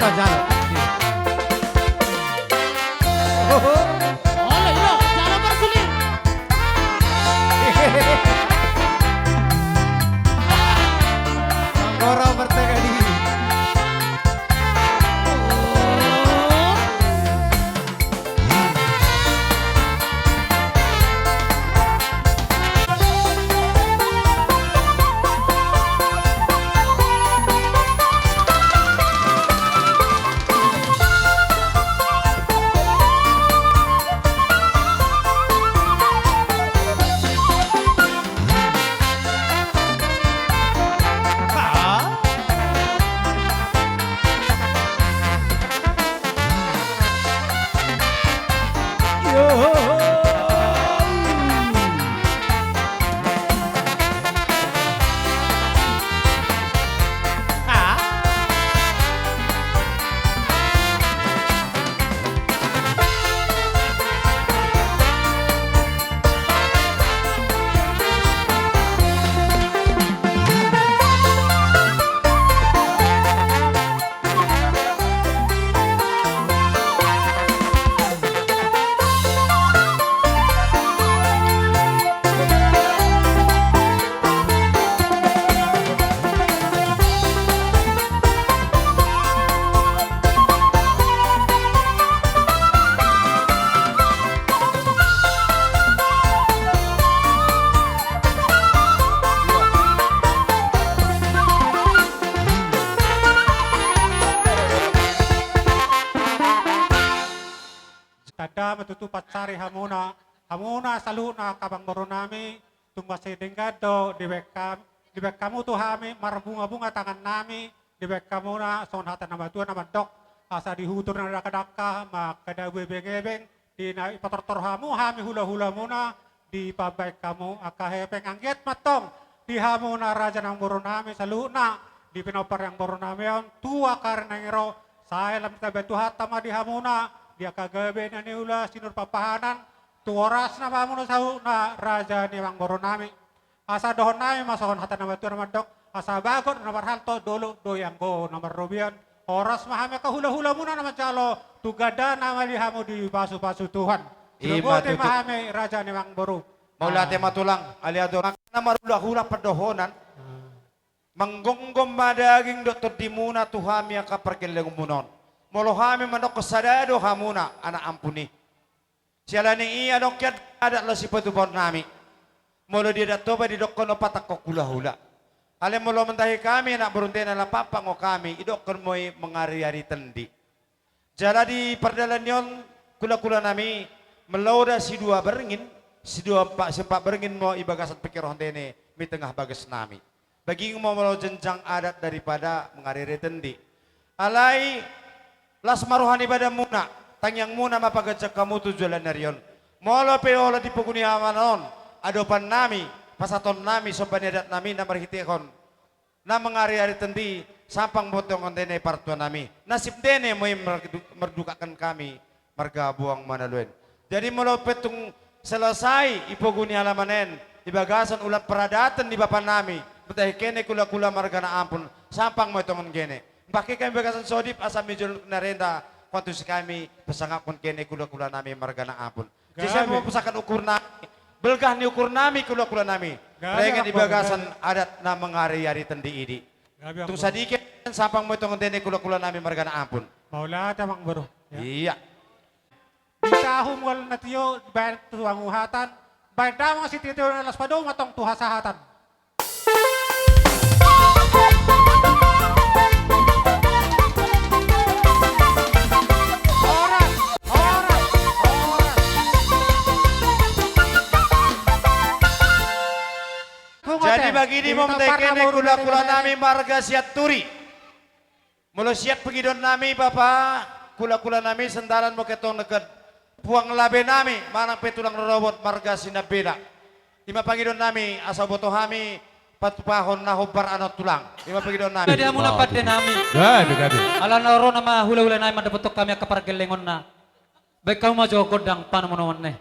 Jalo. Oho. Olo, ilo, jalo parsuling. Manggoro bertengah diri. Tanda ma tutu pansari hamuna, hamuna saluhutna angka amangboru nami, tung mansai denggan do dibaen ham-, dibaen hamu tu hami, marbunga-bunga tangan nami, dibaen hamuna songon hata na matua na mandok, asa di hutur na dangka-dangka ma angka dabu ebeng-ebeng, di na ipatortor hamu hami hula-hula muna, dipambaen hamu angka hepeng. Anggiat ma antong di hamuna raja ni amangboru nami saluhutna, di pinompar ni amangboru nami on tu angka ari na naeng ro, sai lam ditambai Tuhanta ma di hamuna, di angka gabe na niula, sinur parpahanan, tu horasna ma hamuna saluhutna raja ni amangboru nami. Asa dohonon nami ma songon hata na matua na mandok, asa bagot na marhalto, dolok do i anggo na marrobean, horas ma hami angka hula-hula muna na manjalo, tu gandana ma di hamu dipasu-pasu Tuhan. I ma tutu. Mauliate ma hami raja ni amangboru. Mauliate ma tulang, ale adong. Angka na marhula-hula pandohonan. Hmm. Manggomgom ma daging dohot tondimuna tu hami angka pargellengon muna on. Molo hami mandokkon sada do hamuna anak ampun i. Siala ni i adong hian adat laos sipatupaon nami. Molo di Adat Toba didokkon do patangkok hula-hula. Alai molo mandahi hami anak boru ni Tene Lampang, panggo hami, idokkon ma i mangariari tendi. Jala di pardalan ni on, kula-kula nami, molo da sidua berngin, sidua empat, siempat berngin ma i bagasan pingkir roha ni Tene, di tengah bagas nami. Baging ma molo jenjang adat daripada mangariari tendi. Alai las ma roha ni badanmuna, tangiangmuna ma paganjang hamu tu joloan ni ari on. Molo pe olo di pogu ni alaman on, adopan nami, pasahaton nami somba ni adat nami na marhitehon na mangariari tendi, sampang ma tu tonga ni Tene partua nami. Nasib ni Tene ma i merdu-, merdukakan hami marga Boang Manaluan. Jadi molo pe tung selesai i pogu ni alaman en, di bagasan ulaon paradaton ni bapa nami, mandahi hami kula-kula marga na ampun, sampang ma tu tonga ni Tene. Pangke hami bagasan sodip asa menjolok na renta, kuantusi hami pasangaphon hami kula-kula nami marga na ampun. Gabe. Sise ma pasahat ukur nami, belgah ni ukur nami kula-kula nami. Gabe. Renggan i bagasan adat na mangariari tendi i. Gabe. Tung sadiki sampang ma tu tonga ni Tene kula-kula nami marga na ampun. Mauliate amangboru. Ya. Iya. Di tahu mual na tio, baen tu panguhatan, baen damang sitio-tio na las, padomu ma antong tu hasahatan. Horas, horas, horas. Jadi bagini ma, mauliate kula-kula nami marga Sianturi. Molo siat pangidoan nami bapa, kula-kula nami, sandalan ma antong nangkin puang labe nami manang pe tulang rorobot marga Sinambela. I ma pangidoan nami asa huboto hami patupahon na hombar anon tulang. I ma pangidoan nami. Jadi hamuna pande nami. Gabe, gabe. Ala na ro nama hula-hula nami mandapothon hami angka pargellengonna. Baen hamu ma jo gondang panomu-nomuon i.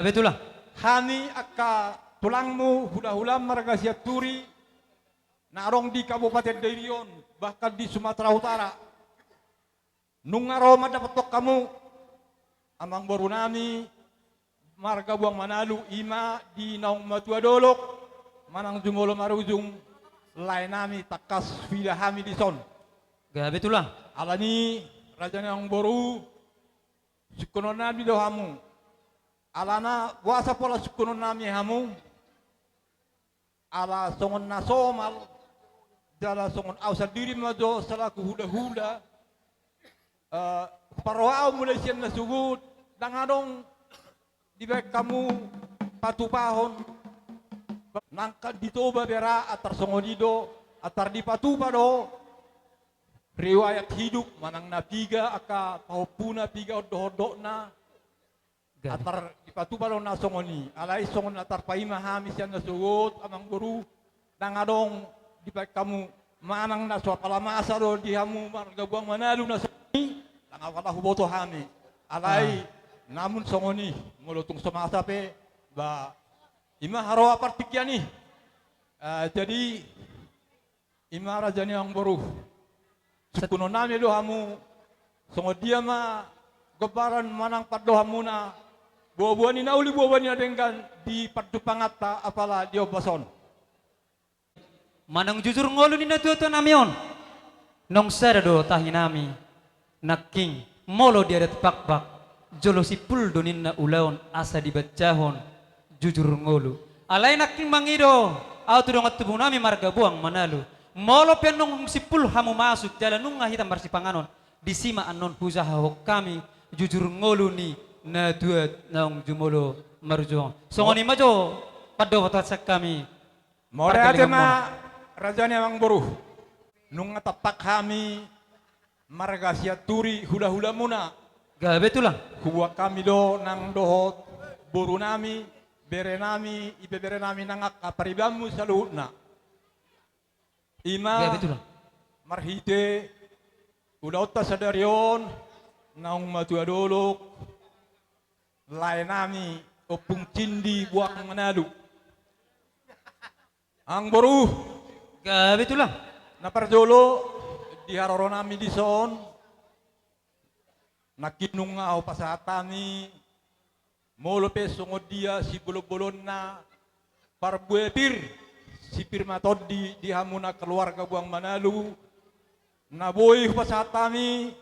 Betul lah. Hami angka tulangmu, hula-hula marga Sianturi, na adong di Kabupaten Dairi on, bahkan di Sumatera Utara. Nunga ro mandapothon hamu, amangboru nami, marga Buang Manalu, i ma di naung matua dolok, manang jumolo marujung, lae nami tangkas huida hami dison. Gabe tulang. Alani, raja ni amangboru, sungkunon nami do hamu. Alana, boasa pola sungkunon nami hamu? Ala songon na somal, jala songon au sandiri ma jo salaku hula-hula, eh, huparrohahon mulai sian na sogot, ndang adong dibaen hamu patupahon, nangkin di Toba bera antar songon i do, antar dipatupa do riwayat hidup, manang na piga angka pahompuna, piga ondok-ondokna, Gabe. Antar dipatupa do na songon i, alai songon na tarpaima hami sian na sogot, amangboru, ndang adong dibaen hamu, manang na so apala masa do di hamu marga Buang Manalu na songon i, ndang apala huboto hami. Alai, ah, namun songon i, molo tung so masa pe, ba, i ma haroa partingkian i. Ah, jadi, i ma raja ni amangboru. Sungkunon nami do hamu, songon dia ma gombaran manang pandohanmuna, boa-boa ni na uli, boa-boa ni na denggan di parjumpanganta apala di ombas on. Manang jujur ngolu ni natua-tua nami on. Naung sada do tahi nami. Nangkin, molo di adat pakpak, jolo simpul do ninna ulaon asa dibancahon jujur ngolu. Alai nangkin mangido, au tu dongan tubu nami marga Buang Manalu. Molo pe annon simpul hamu masuk jala nunga hita marsipanganon, disi ma annon husahahon hami jujur ngolu ni natua naung jumolo marujung. Songon i ma jo pandohan hami. Mauliate ma, raja ni amangboru. Nunga tampak hami marga Sianturi hula-hulamuna. Gabe tulang. Huboan hami do nang dohot boru nami, bere nami, ibebere nami nang angka paribanmu saluhutna. I ma, gabe tulang, marhite ulaonta sadari on, naung matua dolok, lae nami, Ompung Cindi Buang Manalu. Amangboru. Gabe tulang. Na parjolo, di haroro nami dison, nangkin nunga hupasahat hami, molo pe songon dia sibolon-bolonna parbue pir, si pir ma tondi di hamuna keluarga Buang Manalu, na boi hupasahat hami,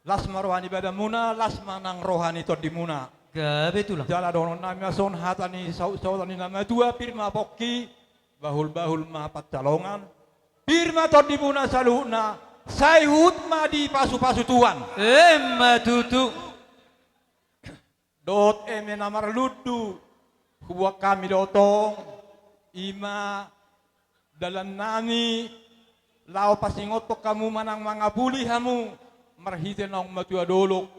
las ma roha ni badanmuna, las ma nang roha ni tondimuna. Gabe tulang. Jala dohonon nami ma songon hata ni saut-sautan ni na matua, pir ma pongki, bahul-bahul ma pansalongan, pir ma tondimuna saluhutna, sai huhut ma dipasu-pasu Tuhan. Emma tutu. Dohot eme na marlundu, huboan hami do tong, i ma dalan nami, laho pasingothon hamu manang mangapuli hamu, marhite naung matua dolok,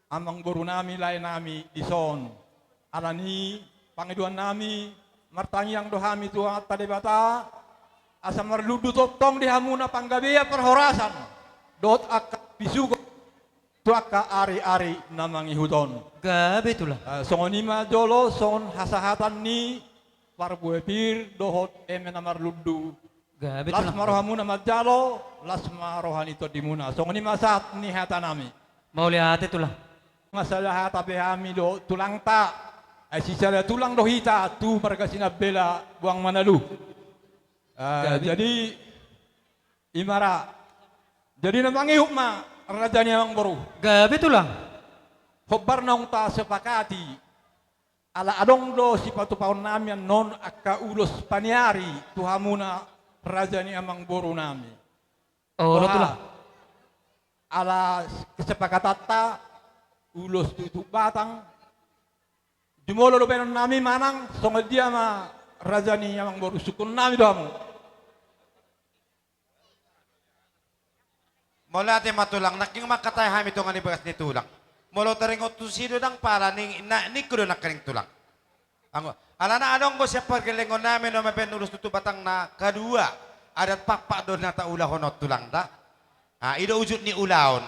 amangboru nami, lae nami, dison. Alani, pangidoan nami, martangiang do hami tu Amanta Debata, asa marlundu tongtong di hamuna panggabean parhorasan, dohot angka pisugot, tu angka ari-ari na mangihut on. Gabe tulang. Eh, songon i ma jolo, songon hasahatan ni parbue pir dohot eme na marlundu. Gabe tulang. Las ma rohamuna manjalo, las ma roha ni tondimuna. Songon i ma sahat ni hata nami. Mauliate tulang. Nunga sada hata pe hami dohot tulangta. Ai sisada tulang do hita tu marga Sinambela Buang Manalu. Eh, gabe. Jadi, i ma ra. Jadi na mangihut ma, raja ni amangboru. Gabe tulang. Hombar naung tasepakati. Ala adong do sipatupaon nami annon angka ulos paniari tu hamuna raja ni amangboru nami. Olo tulang. Ala kesepakatanta ulos tutup batang. Jumolo do baenon nami manang songon dia ma raja ni amangboru, sungkun nami do hamu. Mauliate ma tulang, nangkin mangkatai hami tonga ni bagas ni tulang. Molo taringot tusi do ndang pala ni, na, ningku do nangkaning tulang. Anggo, alana adong do sian pargellengon nami na mambaen ulos tutup batang na kadua, adat pakpak do na taulahon on tulang da. Ah, i do ujut ni ulaon.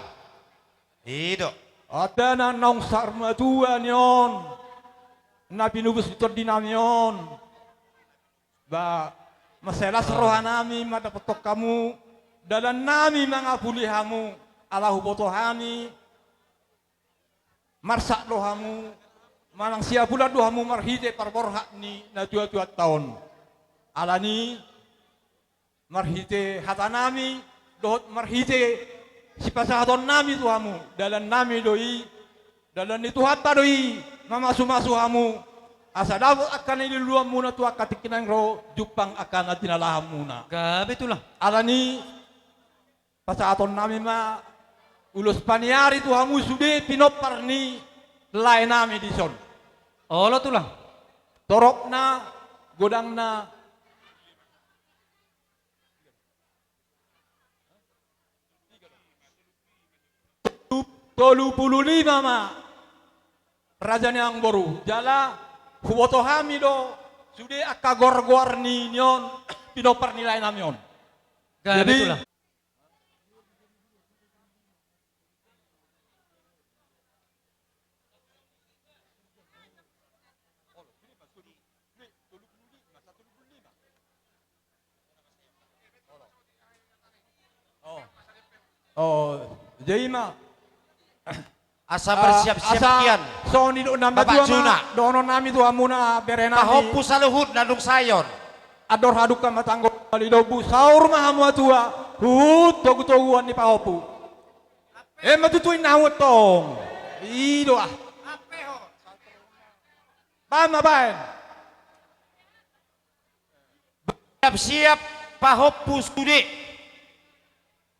I do. Ate na naung saur matua ni on. na pinupus ni tondi nami on. Ba, mansai las roha nami mandapothon hamu, dalan nami mangapuli hamu, ala huboto hami, marsak do hamu, manang siapulan do hamu marhite parborhat ni natuatuanta on. Alani, marhite hata nami, dohot marhite sipasahaton nami tu hamu, dalan nami do i, dalan ni Tuhanta do i, mamasumasu hamu, asa dapot angka na niluluanmuna tu angka tingki na naeng ro, jumpang angka na tinalahanmuna. Gabe tulang. Alani, pasahaton nami ma ulos paniari tu hamu sude pinompar ni lae nami dison. Olo tulang. Torop na, godang na, tolu pulu lima ma raja ni amangboru. Jala huboto hami do sude angka goargoar ni, ni on, pinompar ni lae nami on. Gabe tulang. Oh, jadi ma. Asa marsiapsiap hian. Songon i do na, Bapak Juna. Dohonon nami tu hamuna bere nami. Pahompu saluhutna dung sae on. Andor hadungka ma tanggo, bali dombu, saur ma hamu atua, huhut togutoguan ni pahompu. Emma tutu inna hamu tong. I do ah. Baen ma baen. Siap-siap pahompu sude.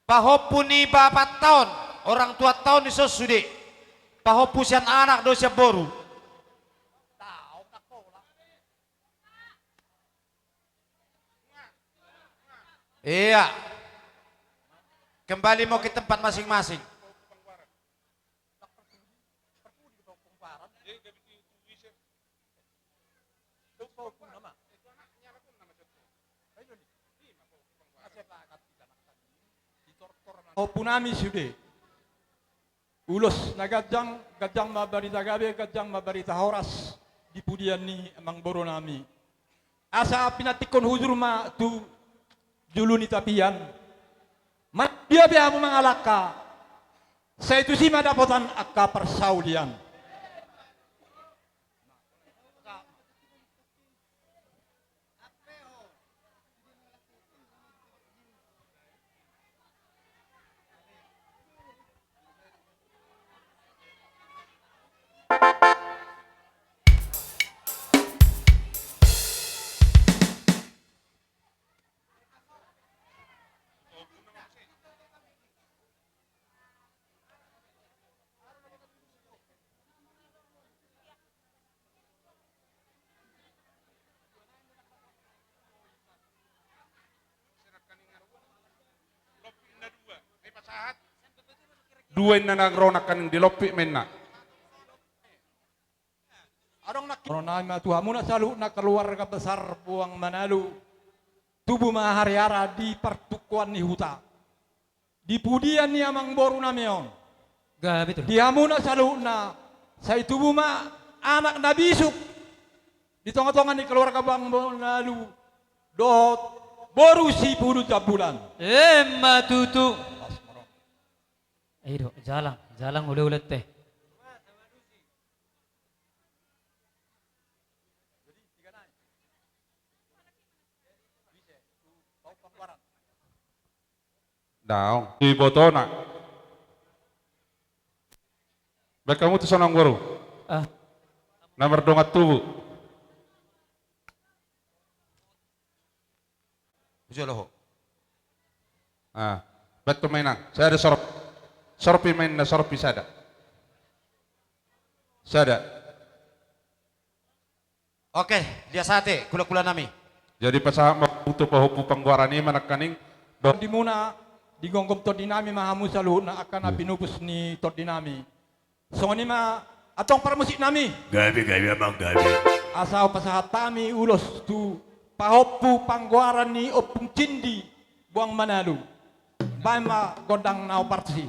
Pahompu ni bapanta on, orang tuanta on dison sude. Pahompu sian anak dohot sian boru. Iya. Kembali mau ke tempat masing-masing. Pahompu nami sude. Ulos na ganjang, ganjang ma barita gabe, ganjang ma barita horas di pudian ni amangboru nami. Asa pinantikhon hujur ma tu julu ni tapian. Manang dia pe hamu mangalangka, sai tusi ma dapotan angka parsaulian. Dua inna nang ro nangkaning di lompit ma inna. Adong nangkin. Ro nami ma tu hamuna saluhutna keluarga besar Boang Manalu. Tubu ma hariara di partungkoan ni huta. Di pudian ni amangboru nami on. Gabe tulang. Di hamuna saluhutna, sai tubu ma anak na bisuk di tongatonga ni keluarga Boang Manalu dohot boru sipulu jambulan. Emma tutu. I do, jalang, jalang uleulenta. Daong. Ibotona. Baen hamu tu son amangboru. Ah. Na mardongan tubu. Ujolo ho. Ah, baen tu ma inna. Sada sorpi. Sorpi ma inna, sorpi sada. Sada. Oke, lias ate, kulakula nami. Jadi pasahat ma tu pahompu panggoaran i ma nangkaning. Tondimuna, digomgom tondi nami ma hamu saluhutna angka na pinupus ni tondi nami. Songon i ma antong parmusik nami. Gabe, gabe, amang, gabe. Asa hupasahat hami ulos tu pahompu panggoaran ni Ompung Cindi Boang Manalu. Baen ma gondang na ompung i.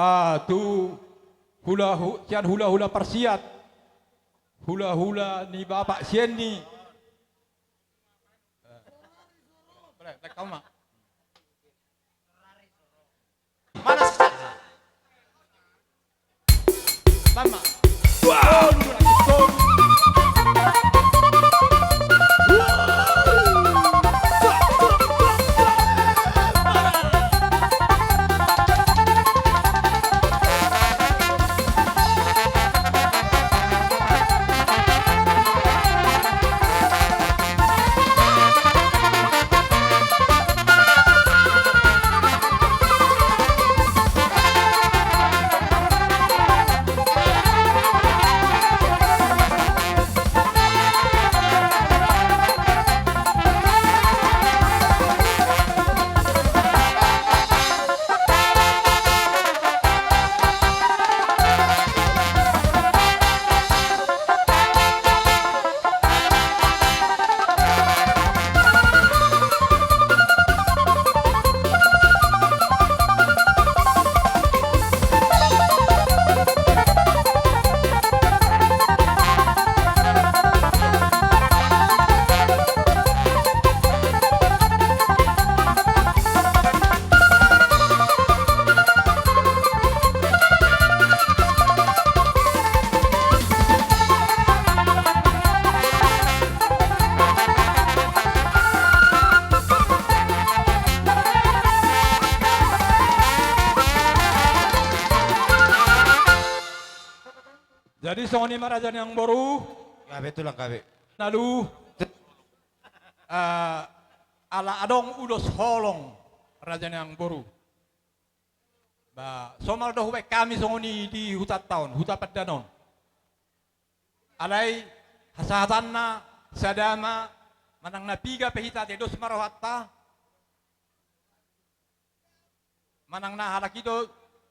Ah, tu hula hu-, sian hula-hula parsiat. Hula-hula ni bapak sian ni. Mana si Sat? Tama. Jadi songon i ma raja ni amangboru. Gabe tulang gabe. Nalu. Eh, ala adong ulos holong raja ni amangboru. Ba, somal do hubaen hami songon i di hutanta on, huta Pandan on. Alai hasahatanna sada ma, manang na piga pe hita, ate dos ma rohanta. Manang na halak i do,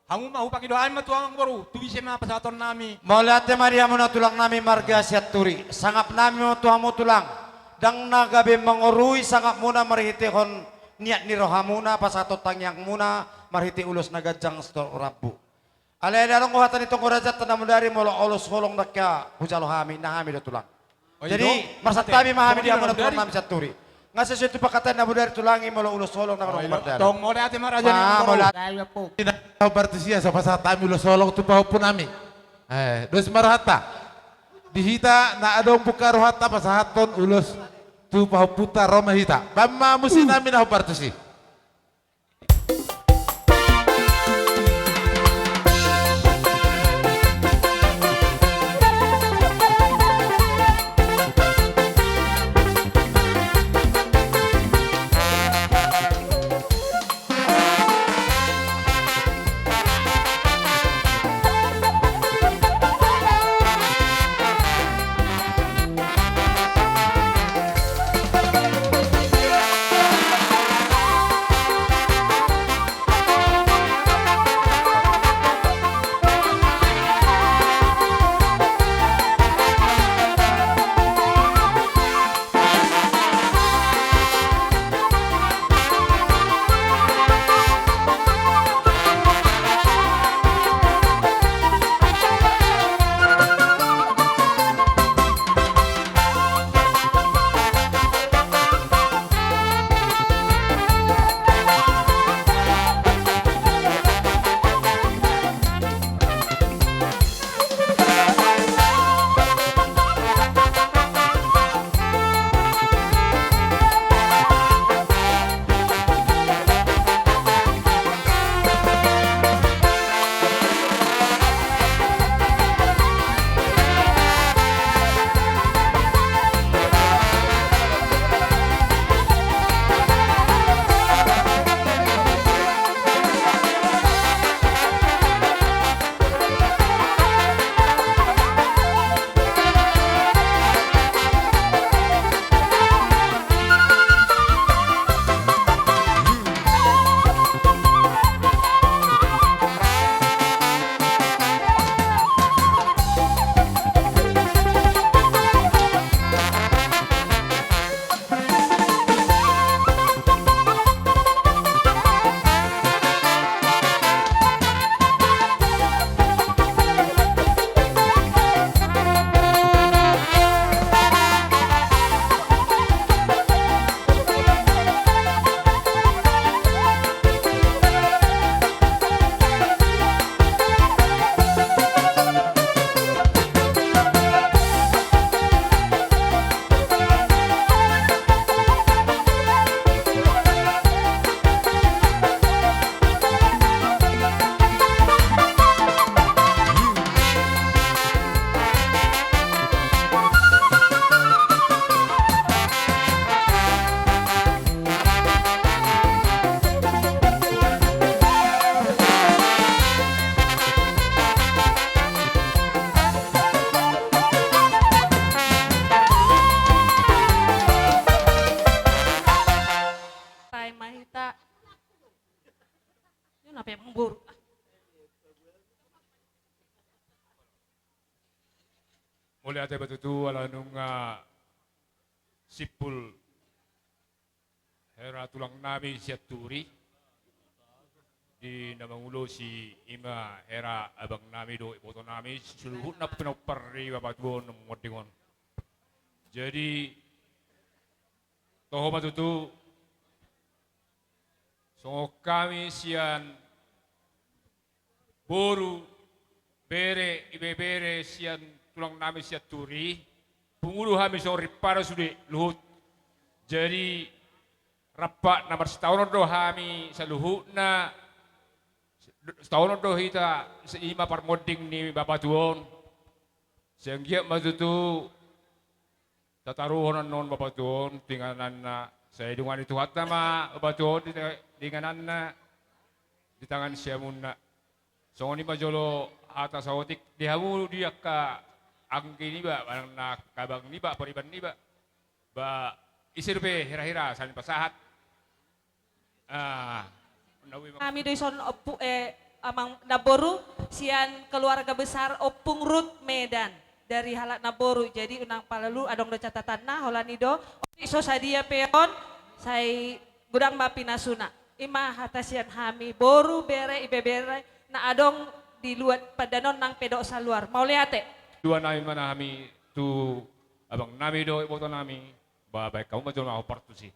hamu ma hupangido hami ma tu amangboru, tu ise ma pasahaton nami. Mauliate ma di hamuna tulang nami marga Sianturi. Sangap nami ma tu hamu tulang. Ndang na gabe mangorui sangapmuna marhitehon niat ni rohamuna, pasahaton tangiangmuna, marhite ulos na ganjang sitorop rambu. Alai adong do hata ni tonggo rajanta na mudari, molo ulos holong ndang hea hujalo hami, na hami do tulang. Jadi marsantabi ma hami di hamuna tulang nami Sianturi. Nga sesuai tu pangkataion na mudari tulang i, molo ulos holong ndang adong mardalan. Tong mauliate ma raja ni amangboru. Ina, hombar tusi asa pasahat hami ulos holong tu pahompu nami. Eh, dos ma rohanta. Di hita na adong buka rohanta pasahathon ulos tu pahompunta, ro ma hita. Baen ma musik nami na hombar tusi. Mauliate ma tutu ala nunga simpul hera tulang nami Sianturi. Di na mangulosi i ma hera abang nami dohot iboto nami, saluhutna pinompar ni bapatuaon na marmonding on. Jadi, toho ma tutu, songon hami sian boru, bere, ibebere sian tulang nami Sianturi, pungu do hami songon rimpara sude luhut. Jadi, rap na marsitaonon do hami saluhutna, sitaonon do hita, i ma parmonding ni bapatuaon. Sai anggiat ma tutu tataruhon annon bapatuaon tu ingananna, sai dungani Tuhanta ma bapatuaon di, di ingananna, di tangan siamunna. Songon i ma jolo hata saotik di hamu di angka anggi niba, manang na angka abang niba, pariban niba. Ba ise dope hira-hira saling pasahat. Ah, na ui ma- Hami do dison ompu, eh, amang namboru sian keluarga besar Ompung Rut Medan. Dari halak namboru, jadi unang palalu, adong do catatanna, holan i do, otik so sadia pe on, sai godang ma pinasuna. I ma hata sian hami, boru, bere, ibebere, na adong di luat pandanon nang pe dohot saluar. Mauliate. Dua nami ma na hami tu abang nami dohot iboto nami, ba, baen hamu ma jolo na hombar tusi.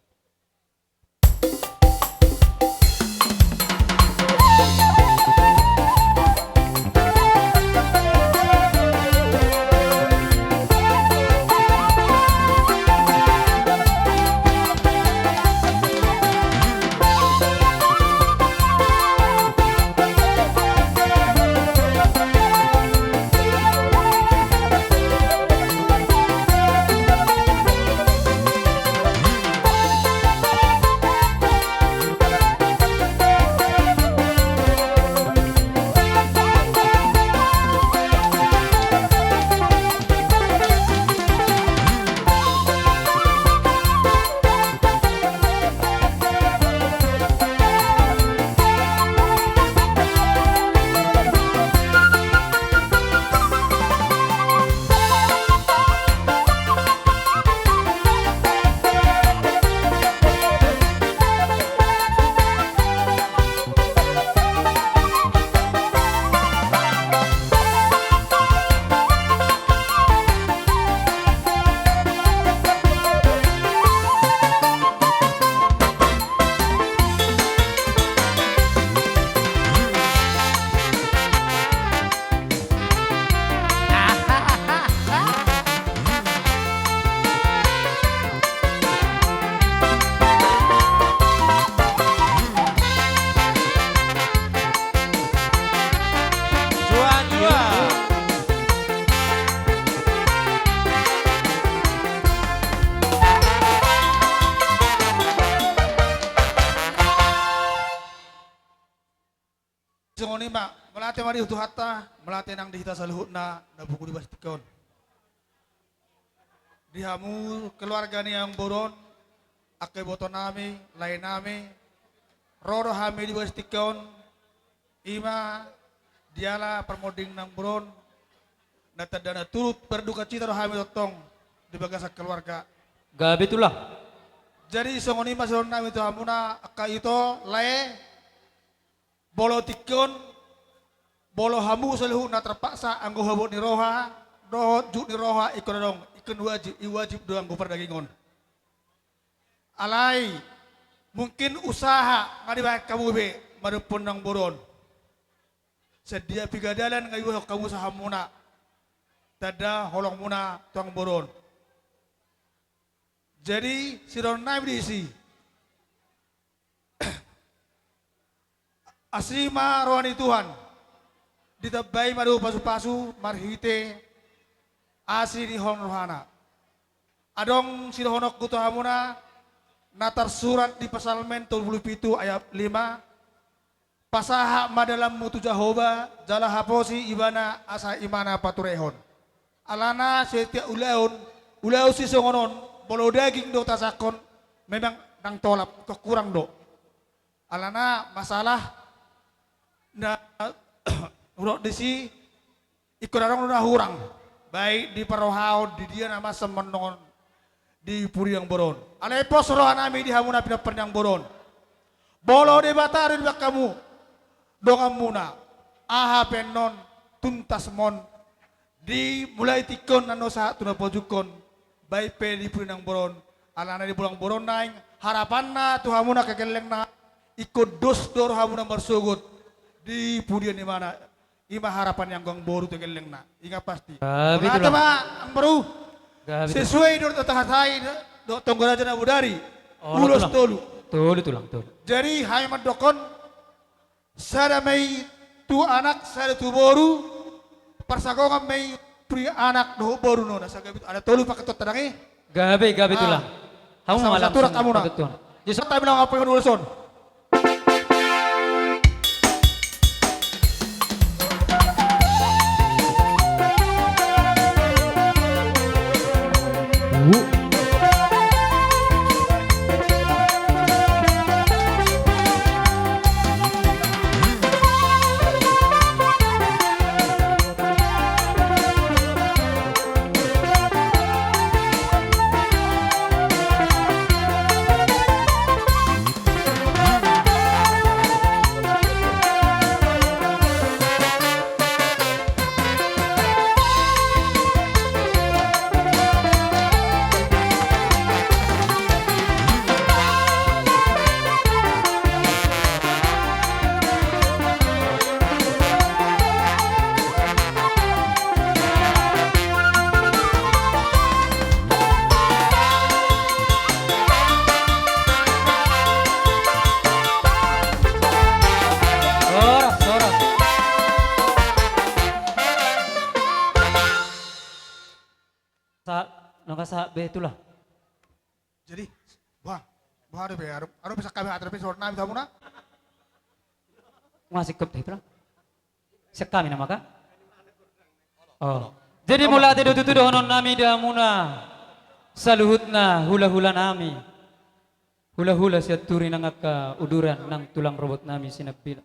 Songon i ma, mauliate ma di Tuhanta, mauliate nang di hita saluhutna na pungu di bagas tingki on. Di hamu keluarga ni amangboru on, angka iboto nami, lae nami, ro do hami di bagas tingki on, i ma diala parmonding ni amangboru on, na tanda na turut berdukacita do hami tongtong di bagasan keluarga. Gabe tulang. Jadi songon i ma sidohonon nami tu hamuna angka ito, lae, molo tingki on, molo hamu saluhutna terpaksa anggo habot ni roha dohot jut ni roha ingkon adong, ingkon wajib, i wajib do anggo pardagingon. Alai mungkin usaha nga dibaen hamu be mandophon amangboru on. Sadia piga dalan nga diboan hamu sahat muna tanda holongmuna tu amangboru on. Jadi sidohonon nami disi, asi ma roha ni Tuhan, ditambai ma do pasupasu marhite asi ni holong ni rohana. Adong sidohononku tu hamuna na tarsurat di Psalmen tolu pulu pitu ayat lima, pasahat ma dalanmu tu Jahowa, jala haposi Ibana asa Ibana paturehon. Alana setiap ulaon, ulaon sisongon on, molo daging do tasangkon, memang ndang tolap, tong hurang do. Alana masalah na Hudok disi, ingkon adong do na hurang, baik di parrohaon, di dia na masa mandongan di pudi ni amangboru on. Alai pos rohanami di hamu na pinompar ni amangboru on. Molo Debata do dibahen hamu donganmuna, aha pe annon tuntas ma on di mulai tingki on annon sahat tu na pojungkon, baik pe di pudi ni amangboru on, alana di pudi ni amangboru on naeng harapanna tu hamu na kekelenna, ingkon dos do rohamuna marsogot di pudian imana. I ma harapan ni anggo amangboru tu kekelenna. I ma pasti. Gabe, Tulang. Mauliate ma, amangboru. Gabe, Tulang. Sesuai do, do tahatai do, do tonggo raja na bodari. Olo, Tulang. Ulos tolu. Tolu, Tulang, tolu. Jadi, hami mandokkon, sada ma i tu anak, sada tu boru, parsagongan ma i tu anak dohot boru nona, sagabe tu, ada tolu paketonta dang i. Gabe, gabe, Tulang. Ah. Hamu ma langsung. Sama satu rek hamu na. Paketon. Jadi, satu bilang apa yang ulos on? Horas, horas. Sa-, nunga sahat be, Tulang. Jadi, bah, bah, ada be, ada, ada be sian hami, ada be sian hami, hamuna? Masih kep, Tulang. Sian hami nama ka? Oh. Jadi, mauliate do tutu dohononnami di hamuna saluhutna hulahulanami. Hulahula Sianturi nang angka uduran nang tulang robotnami Sinambela.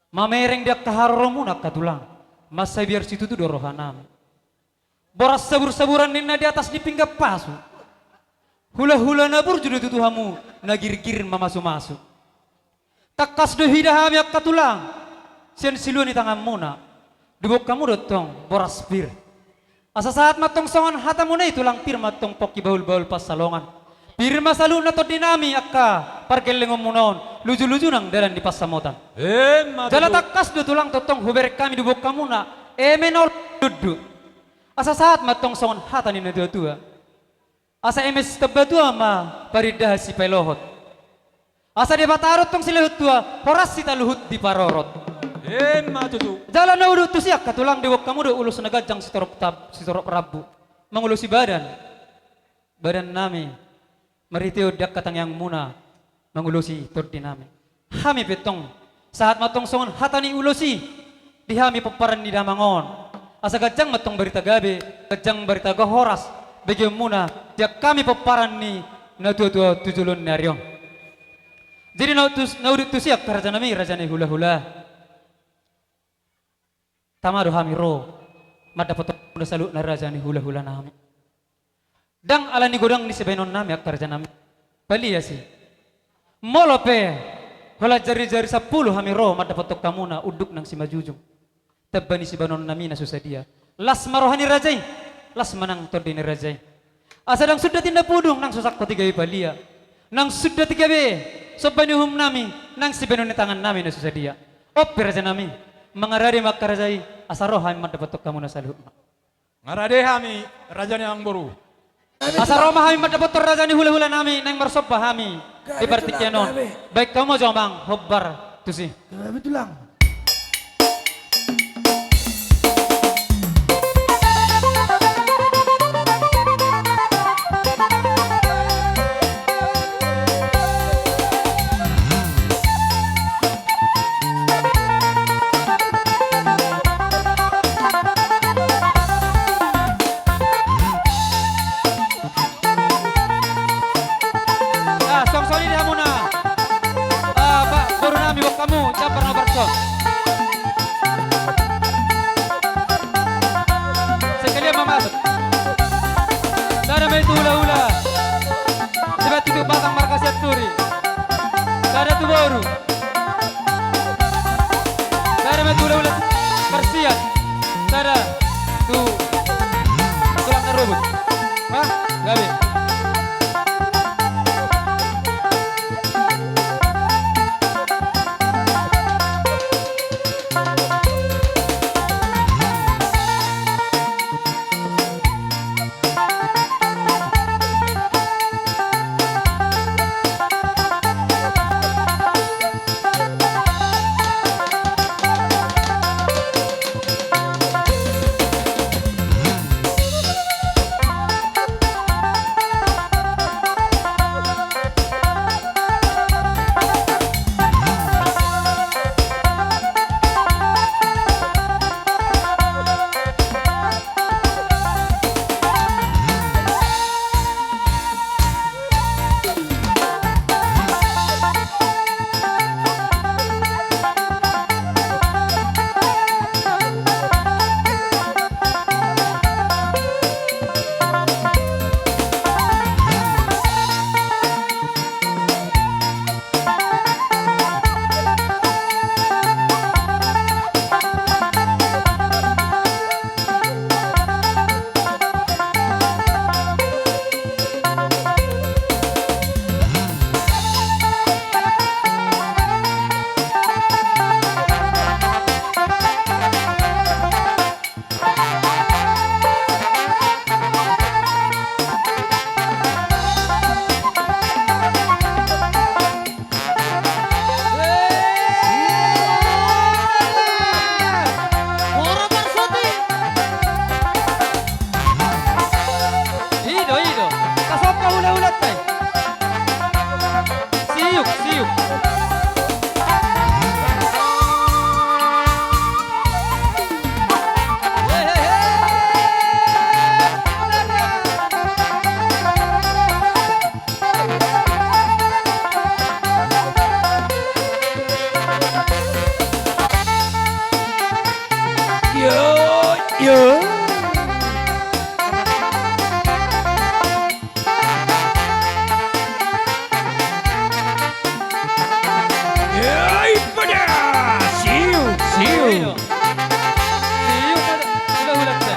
Mamereng di angka haroromuna angka tulang, mansai biar situtu do rohanami. Boras sabur-saburan ninna di atas ni pinggan pasu. Hulahula na burju do tutu hamu, na girgir mamasu-masu. Tangkas do huida hami angka tulang, sian silua ni tanganmuna, diboan hamu do tong boras pir. Asa sahat ma tong songon hatamuna i tulang, pir ma tong pongki bahul-bahul pansalongan. Pir ma saluhutna tondinami angka pargellengonmuna on, luju-luju nang dalan ni pansamotan. Emma tutu. Jala tangkas do tulang tongtong hubereng hami diboan hamuna eme na olo dundut. Asa sahat ma tong songon hata ni na tua-tua. Asa eme sitambatua ma parindahan sipalohot. Asa Debata do tong silehon tua, horas hita luhut diparorot. Emma tutu. Jala na udut tusi angka tulang, diboan hamu do ulos na ganjang sitorop tab-, sitorop rambu. Mangulosi badan. Badannami. Marhitehon di angka tangiangmuna. Mangulosi tondinami. Hami pe tong. Sahat ma tong songon hata ni ulos i. Di hami pomparan ni damang on. Asa ganjang ma tong barita gabe, ganjang barita horas, begeonmuna, di angka hami pomparan ni na tua-tua tu joloan ni ari on. Jadi na udut tus-, na udut tusi angka rajanami, raja ni hulahula. Tama do hami ro, mandapothon hamuna saluhutna raja ni hulahulanami. Ndang ala ni godang ni sibahenonnami angka rajanami. Palia si. Molo pe, holan jari-jari sampulu hami ro mandapothon hamuna unduk nang simanjujung. Tamba ni sibahenonnami na so sadia. Las ma roha ni raja i, las ma nang tondi ni raja i. Asa ndang sundat inna pudung, nang so sangkot i gabe palia. Nang sundat i gabe, somba ni uhumnami, nang sibahenon ni tangannami na so sadia. On pe rajanami, mangarade ma angka raja i, asa ro hami mandapothon hamuna saluhutna. Ngarade hami, raja ni amangboru. Asa ro ma hami mandapothon raja ni hulahulanami, naeng marsomba hami di partingkian on. Baen hamu ma jo amang hombar tusi. Gabe tulang. Ah, songon i di hamuna. Ah, ba, borunami, boan hamu, jambar na barso. Yo. Yo, ipada. Siu, siu. Siu. Siu, pada. Hula, hula, pada.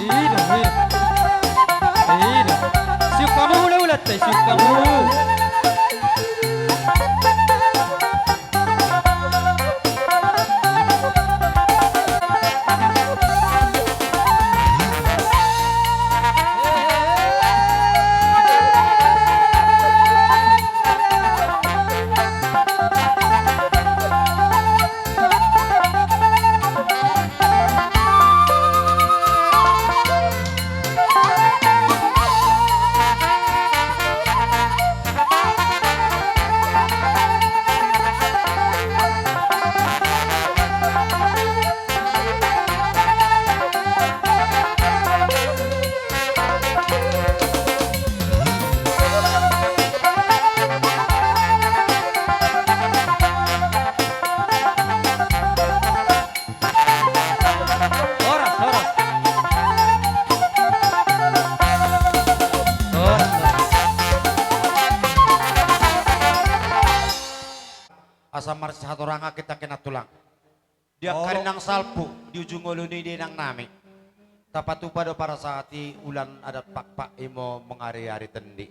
Ida, ida. Ida. Siuk hamu hula-hula te, siuk hamu. Horas, horas. Horas, horas. Asa marsihatorang hita, hita tulang. Di angka ari nang salpu, di ujung ngolu ni inang nami, tapatupa do parasahat i ulan adat Pakpak, imo mangariari tendi.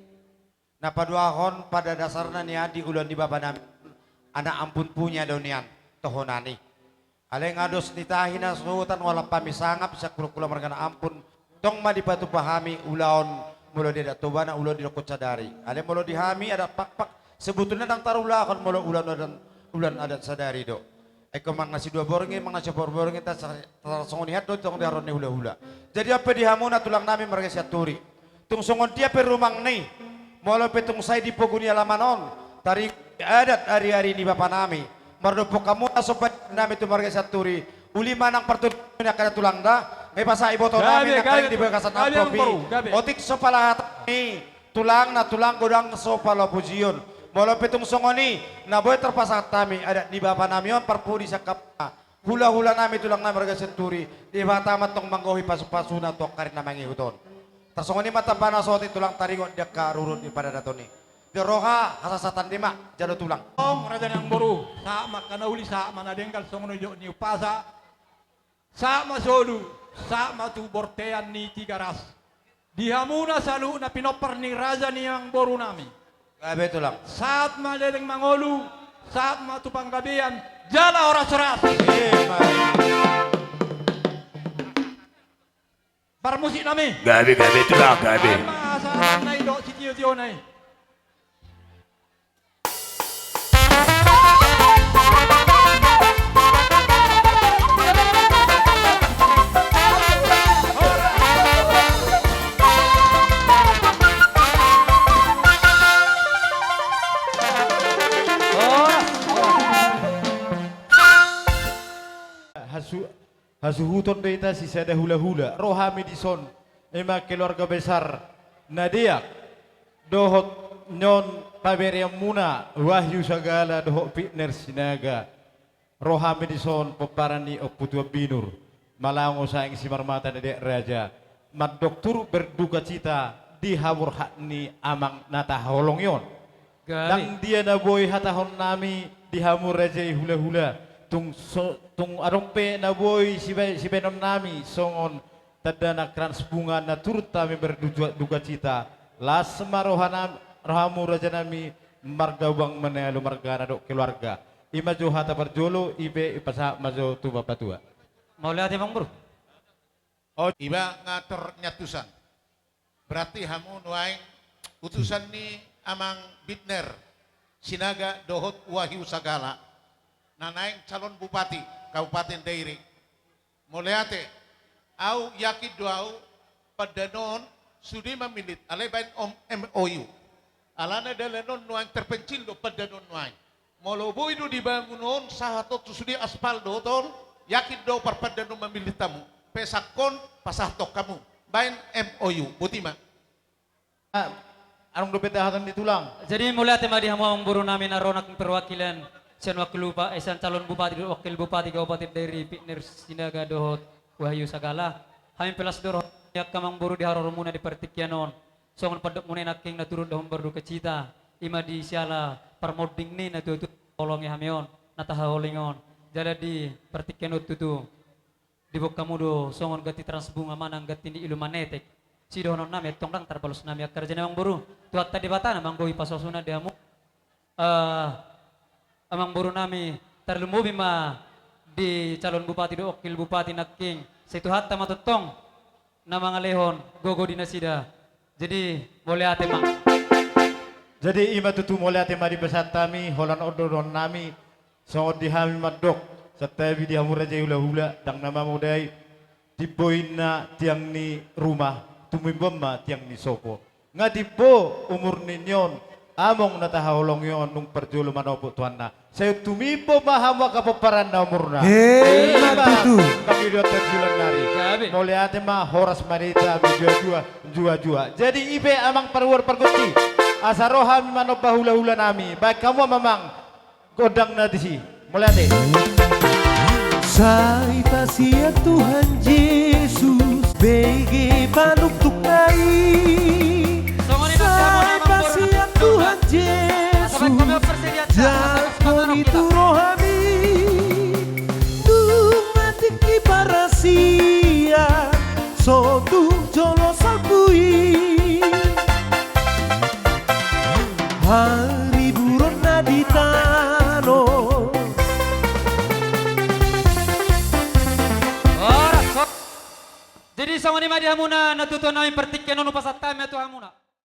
Na paduahon, pada dasarna nian di ulaon ni bapa nami, anak Ampun Punya do nian tohonan i. Alai nga dos ni tahi na suhuton, holan hami sangap sian hulahula marga na Ampun, tong ma dipatupa hami ulaon, molo di adat Toba na ulaon didokkon sadari. Alai molo di hami adat Pakpak, sebetulna ndang tarulahon molo ulaon adat, ulaon adat sadari do. Ingkon manang na sidua borngin, manang na siopat borngin, tar, tarsongon i do tong di haroro ni hulahula. Jadi on pe di hamu na tulang nami marga Sianturi, tung songon dia pe rumangna i, molo pe tung sai di pogu ni alaman on, taringot adat ari-ari ni bapa nami, mardophon hamu na somba nami tu marga Sianturi, uli manang partuturan ni angka tulang da, nunga dipasahat iboto nami, gabe, na gabe, karing di bagasan gabe, amplop i. Amang boru, gabe. Otik so palahat ni tulang na tulang godang so palapujion. Molo pe tung songon i, na boi tarpasahat hami adat ni bapa nami on, parpudi sangkap hulahula nami tulang nami marga Sianturi, Debata ma tong manggohi pasu-pasuna tu angka ari na mangihut on. Tarsongon i ma tamba na so otik tulang taringot di angka rurut ni paradaton i. Di roha hasasatan i ma jalo tulang. Tong raja ni amang boru, sahat ma angka na uli, sahat ma na denggan, songon na nidok ni umpasa. Sahat ma solu, sahat ma tu bontean ni Tigaras. Di hamuna saluhutna pinompar ni raja ni amang boru nami. Gabe tulang. Sahat ma leleng mangolu, sahat ma tu panggabean, jala horas-horas. Ima. Parmusik nami. Gabe, gabe tulang, gabe. Ima sahat na i dohot sitio-tiona i. su-, hasuhuton do hita sisada hulahula. Ro hami dison, ima keluarga besar na deak, dohot nion pabereanmuna Wahyu Sagala dohot Pitner Sinaga. Ro hami dison pomparan ni Ompu Tuan Binur, Malango Saing Simarmata na deak raja, mandok turut berdukacita di haborhat ni amang na tahaholongi on. Gabe. Ndang dia na boi hatahon nami di hamu raja i hulahula, tung so-, tung adong pe na boi siba-, sibaenon nami songon tanda na krans bunga na turut hami berdukacita, las ma roha nam-, rohamu raja nami, marga Ubang Manealu margana dohot keluarga. Ima jo hata parjolo, i pe ipasahat ma jo tu bapa tua. Mauliate amang boru. O, iba nga tor niantusan. Berarti hamu nuaeng utusan ni amang Bitner Sinaga dohot Wahyu Sagala, na naeng calon bupati Kabupaten Dairi. Mauliate, au yakin do au pandanon sude mamillit, alai baen om M O U. Alana dalan on nuaeng terpencil do pandanon nuaeng. Molo boi do dibangun on sahat on tu sude aspal do tol, yakin do parpandanon mamillit hamu. Pesangkon pasahathon hamu. Baen M O U. Boti ma. Ah, adong dope tahaton ni tulang. Jadi mauliate ma di hamu amang boru nami na ro nangkin perwakilan sian wakil bupa-, eh, sian calon bupati dohot wakil bupati Kabupaten Dairi Pitner Sinaga dohot Wahyu Sagala. Hami pe las do roha ni angka amang boru di haroromuna di partingkian on. Songon pandokmuna i nangkin na turut do hamu berdukacita, ima di siala parmonding ni na tuatua holongi hami on, na tahaholongi on. Jala di partingkian on tutu diboan hamu do songon ganti trans bunga manang ganti ni ilu manetek. Sidohonon nami antong ndang tarbalos nami angka raja ni amang boru. Tuhanta Debata na manggohi pasu-pasuna di hamu. Eh, amang boru nami, tarlumobi ma di calon bupati dohot wakil bupati nangkin. Sai Tuhanta ma tongtong na mangalehon gogo di nasida. Jadi mauliate ma. Jadi ima tutu mauliate ma dipasahat hami, holan on do dohonon nami, songon di hami mandok, santabi di hamu raja i hulahula, ndang na mamodai, timbo inna tiang ni ruma, tumimbo ma tiang ni sopo. Nga timbo umur ni nion among na tahaholongi on nung parjolo manopot tu anna. Sai tumimbo ma hamu angka pomparanna umurna. Emma tutu. Pangidoan tarjulan nari. Gabe. Mauliate ma, horas ma di hita, jua-jua, jua-jua. Jadi i pe amang paruar pargonsi, asa ro hami manomba hulahula nami. Baen hamu amang gondang na disi. Mauliate. Sai pasian Tuhan Jesus, bege panuktuk nai. Sai pasian Tuhan Jesus, jangkon i tu rohami. Dung atik ni parasian, so tung jolo salpu i. Hariburonna di tano. Horas, horas. Jadi songon i ma di hamuna na tutu nami partingkian on, hupasahat hami ma tu hamuna.